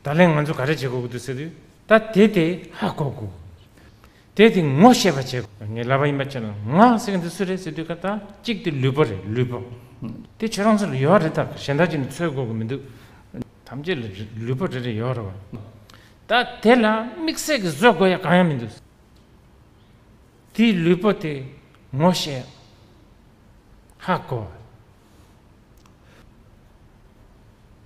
ད་ལན་ང་ཚོ་ག་རེ་བྱེད་དགོས་ཀྱི་འདུག་ཟེར་དུས་ད་དེ་དེ་ཧ་གོ་དགོས། དེ་དེ་ངོ་ཤེས་པ་བྱེད་དགོས། ངས་ལབ་པ་ཡིན་པ་བྱས་ན་ང་ཟེར་མཁན་དེ་སུ་རེད་ཟེར་དུས་ཀ་ད་གཅིག་དེ་ལུས་པོ་རེད། ལུས་པོ་དེ་ཁྱེད་རང་ཚོ་ལ་ཡོད་རེད། ད་གཞན་དག་ཅིག་ནས་འཚོལ་དགོས་ཀྱི་མི་འདུག་ཐམས་ཅད་ལ་ལུས་པོ་རེ་རེ་ཡོད་རེད་བ། ད་དེ་ལ་དམིགས་བསལ་གྱི་བཟོ་དགོས་ཡ་གང་ཡང་མི་འདུག་དེའི་ལུས་པོ་དེ་ངོ་ཤེས། ཧ་གོ།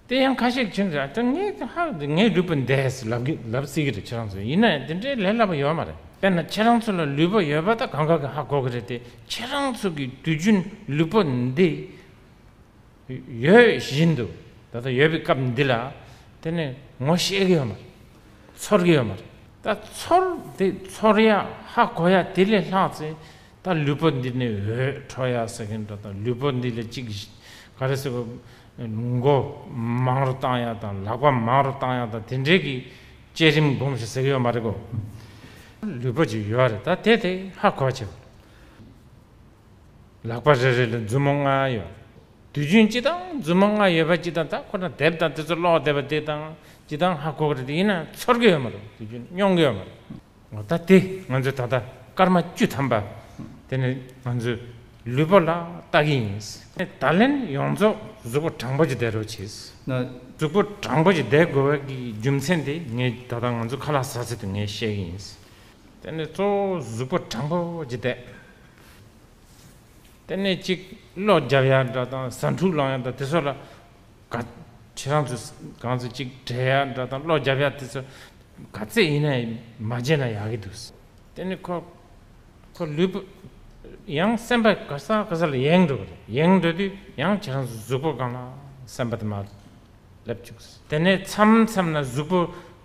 དེ་ཡང་ཁ་ཤས་ཀྱིས་ད་ངས་ཧ་ངའི་ལུས་པོ་འདས་ལབ་གི་ལབ་སྲིད་ཀྱི་རེད་ཁྱེད་རང་ཚོ། ཡིན་ན་ཡང་དེ་འདྲའི་ལས་སླ་པོ་ཡོད་མ་རེད། དཔེར་ན་ཁྱེད་རང་ཚོ་ལ་ལུས་པོ་ཡོད་པ་ད་གང་ག་གིས་ཧ་གོ་གི་རེད་དེ། ཁྱེད་རང་ཚོ་གི་དུས་རྒྱུན་ལུས་པོ་འདི་ཡོད་བཞིན་དུ་ད་ལྟ་ཡོད་པའི་སྐབས་འདི་ལ་དེ་ནས་ངོ་ཤེས་ཀྱི་ཡོད་མ་རེད། ཚོར་གྱི་ཡོད་མ་རེད། ད་ཚོར་དེ་ཚོར་ཡ་ཧ་གོ་ཡ་དེ་ལས་ལྷག་ཚེ་ད་ལུས་པོ་འདི་ནས་འོད་འཕྲོ་ཡ་ཟེར་མཁན་འདྲ་དང་། ལུས་པོ་འདི་ལ་གཅིག་ག་རེ་ཟེར་བ། མགོ་མང་རུ་བཏང་ཡ་དང་། ལག་པ་མང་རུ་བཏང་ཡ་དང་། དེ་འདྲའི་གི་བསྐྱེད་རིམ་སྒོམ་ཞིག་ཟེར་གྱི་ཡོད་མ་རེད་གོ། ལུས་པོ་ཅིག་ཡོད་རེད། ད་དེ་དེ་ཧ་གོ་བྱེད། ལག་པ་རེ་རེ་ལ་མཛུབ་མོ་ལྔ་ཡོད། དུས་རྒྱུན་སྤྱི་དང་མཛུབ་མོ་ལྔ་ཡོད་པ་སྤྱི་དང་ད་ཁོ་ན་དེབ་དང་དེ་ཚོ་ཀློག་བསྡད་པ་དེ་དང་སྤྱི་དང་ཧ་གོ་གི་རེད། དེ་ཡིན་ན་ཚོར་གི་ཡོད་མ་རེད། དུས་རྒྱུན་མྱོང་གི་ཡོད་མ་རེད། འོ་ད་དེ་ང་ཚོས་ད་ལྟ་སྐར་མ་བཅུ་ཐམ་པ་དེ་ནས་ང་ཚོས་ལུས་པོ་ལ་ལྟ་གི་ཡིན། ད་ལན་ཡོངས་རྫོགས་གཟུགས་པོ་དྲང་པོ་ཅིག་བསྡད་རོགས་བྱེད། ན། གཟུགས་པོ་དྲང་པོ་ཅིག་བསྡད་དགོས་པའི་གི་རྒྱུ་མཚན་དེ་ངས་ད་ལྟ་ང་ཚོ་ཁ་ལག་ཟ་ཚད་དུ་ངས་བཤད་གི་ཡིན། དེ་ནས་གཙོ་བོ་གཟུགས་པོ་དྲང་པོ་ཅིག་བསྡད། དེ་ནས་གཅིག་གློ་རྒྱབ་ཡ་འདྲ་དང་ཟ་འཕྲུག་ལངས་ཡ་འདྲ་དེ་ཚོ་ལ་ག་ཁྱེད་རང་ཚོ་གང་ཚོ་གཅིག་བྲེལ་ཡ་འདྲ་དང་གློ་རྒྱབ་ཡ་དེ་ཚོ་ག་ཚད་ཡིན་ན་མ་བརྗེད་ན་ཡག་གི་འདུག་དེ་ནས་ཁོ་ཁོ་ལུས་པོ་ཡང་སེམས་པ་ག་ས་ག་ས་ལ་ཡེངས་འགྲོ་གི་རེད། ཡེངས་འགྲོ་དུས་ཡང་ཁྱེད་རང་ཚོ་གཟུགས་པོ་སྒང་ལ་ སེམས་པ་དེ་མར་སླེབས་བཅུག་དེ་ནས་མཚམས་མཚམས་ན་གཟུགས་པོ་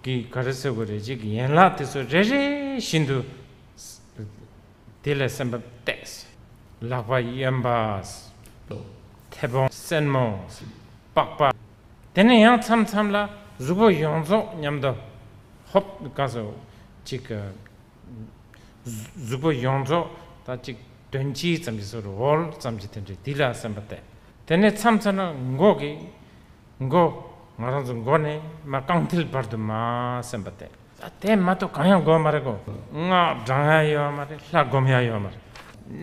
གི་ག་རེ་ཟེར་དགོས་རེད། ཅིག་ཡན་ལག་དེ་ཚོ་རེ་རེ་བཞིན་དུ་དེ་ལ་སེམས་པ་གཏད། ལག་པ་གཡོན་པ། མཐེ་བོང་སེན་མོ། པགས་པ། དེ་ནས་ཡང་མཚམས་མཚམས་ལ་གཟུགས་པོ་ཡོངས་རྫོགས་མཉམ་དུ་ཧོབ་ག་སོ་ཅིག་གཟུགས་པོ་ཡོངས་རྫོགས་ད་ཅིག་དོན་སྤྱི་ཙམ་གྱི་སོ་རུ་འོལ་ཙམ་གྱི་དེ་འདྲའི་དེ་ལ་སེམས་པ་གཏད། དེ་ནས་མཚམས་མཚམས་ལ་མགོ་གི་མགོ་ང་རང་ཚོ་མགོ་ནས་མ་རྐང་མཐིལ་བར་དུ་མ་སེམས་པ་གཏད། ད་དེ་མ་གཏོགས་གང་ཡང་དགོས་མ་རེད་གོ། སྔགས་བགྲང་ཡ་ཡོད་མ་རེད། ལྷ་སྒོམ་ཡ་ཡོད་མ་རེད།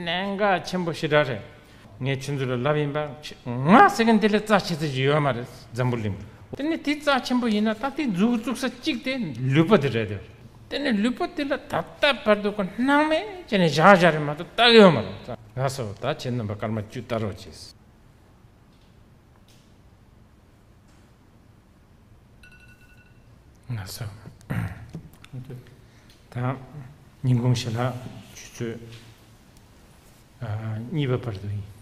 གནད་འགག་ཆེན་པོ་ཞེ་དྲག་རེད། ངས་ཁྱོད་ཚོ་ལ་ལབ་ཡིན་པ། ང་ཟེར་མཁན་དེ་ལས་རྩ་ཆེ་ཚད་ཅིག་ཡོད་མ་རེད། འཛམ་བུ་གླིང་དེ་ནི་དེ་རྩ་ཆེན་པོ་ཡིན་ན། ད་དེ་མཛུབ་བཙུགས་ས་གཅིག་དེ་ལུས་པོ་དེ་རེད་དེ། དེ་ནི་ལུས་པོ་དེ་ལ་ད་ལྟ་བར་དུ་ཁོ་སྣང་མེད་བྱས་ནས་བཞག་བཞག་རེད་མ་གཏོགས་ལྟ་གི་ཡོད་མ་རེད། ང་སོ་ད་ཁྱེད་རྣམ་པ་སྐར་མ་བཅུ་ལྟ་རོགས་གྱིས། ང་སོ། ད་ཉིན་གུང་ཞལ་ལག་ཆུ་ཚོད་གཉིས་པ་བར་དུ་ཡིན།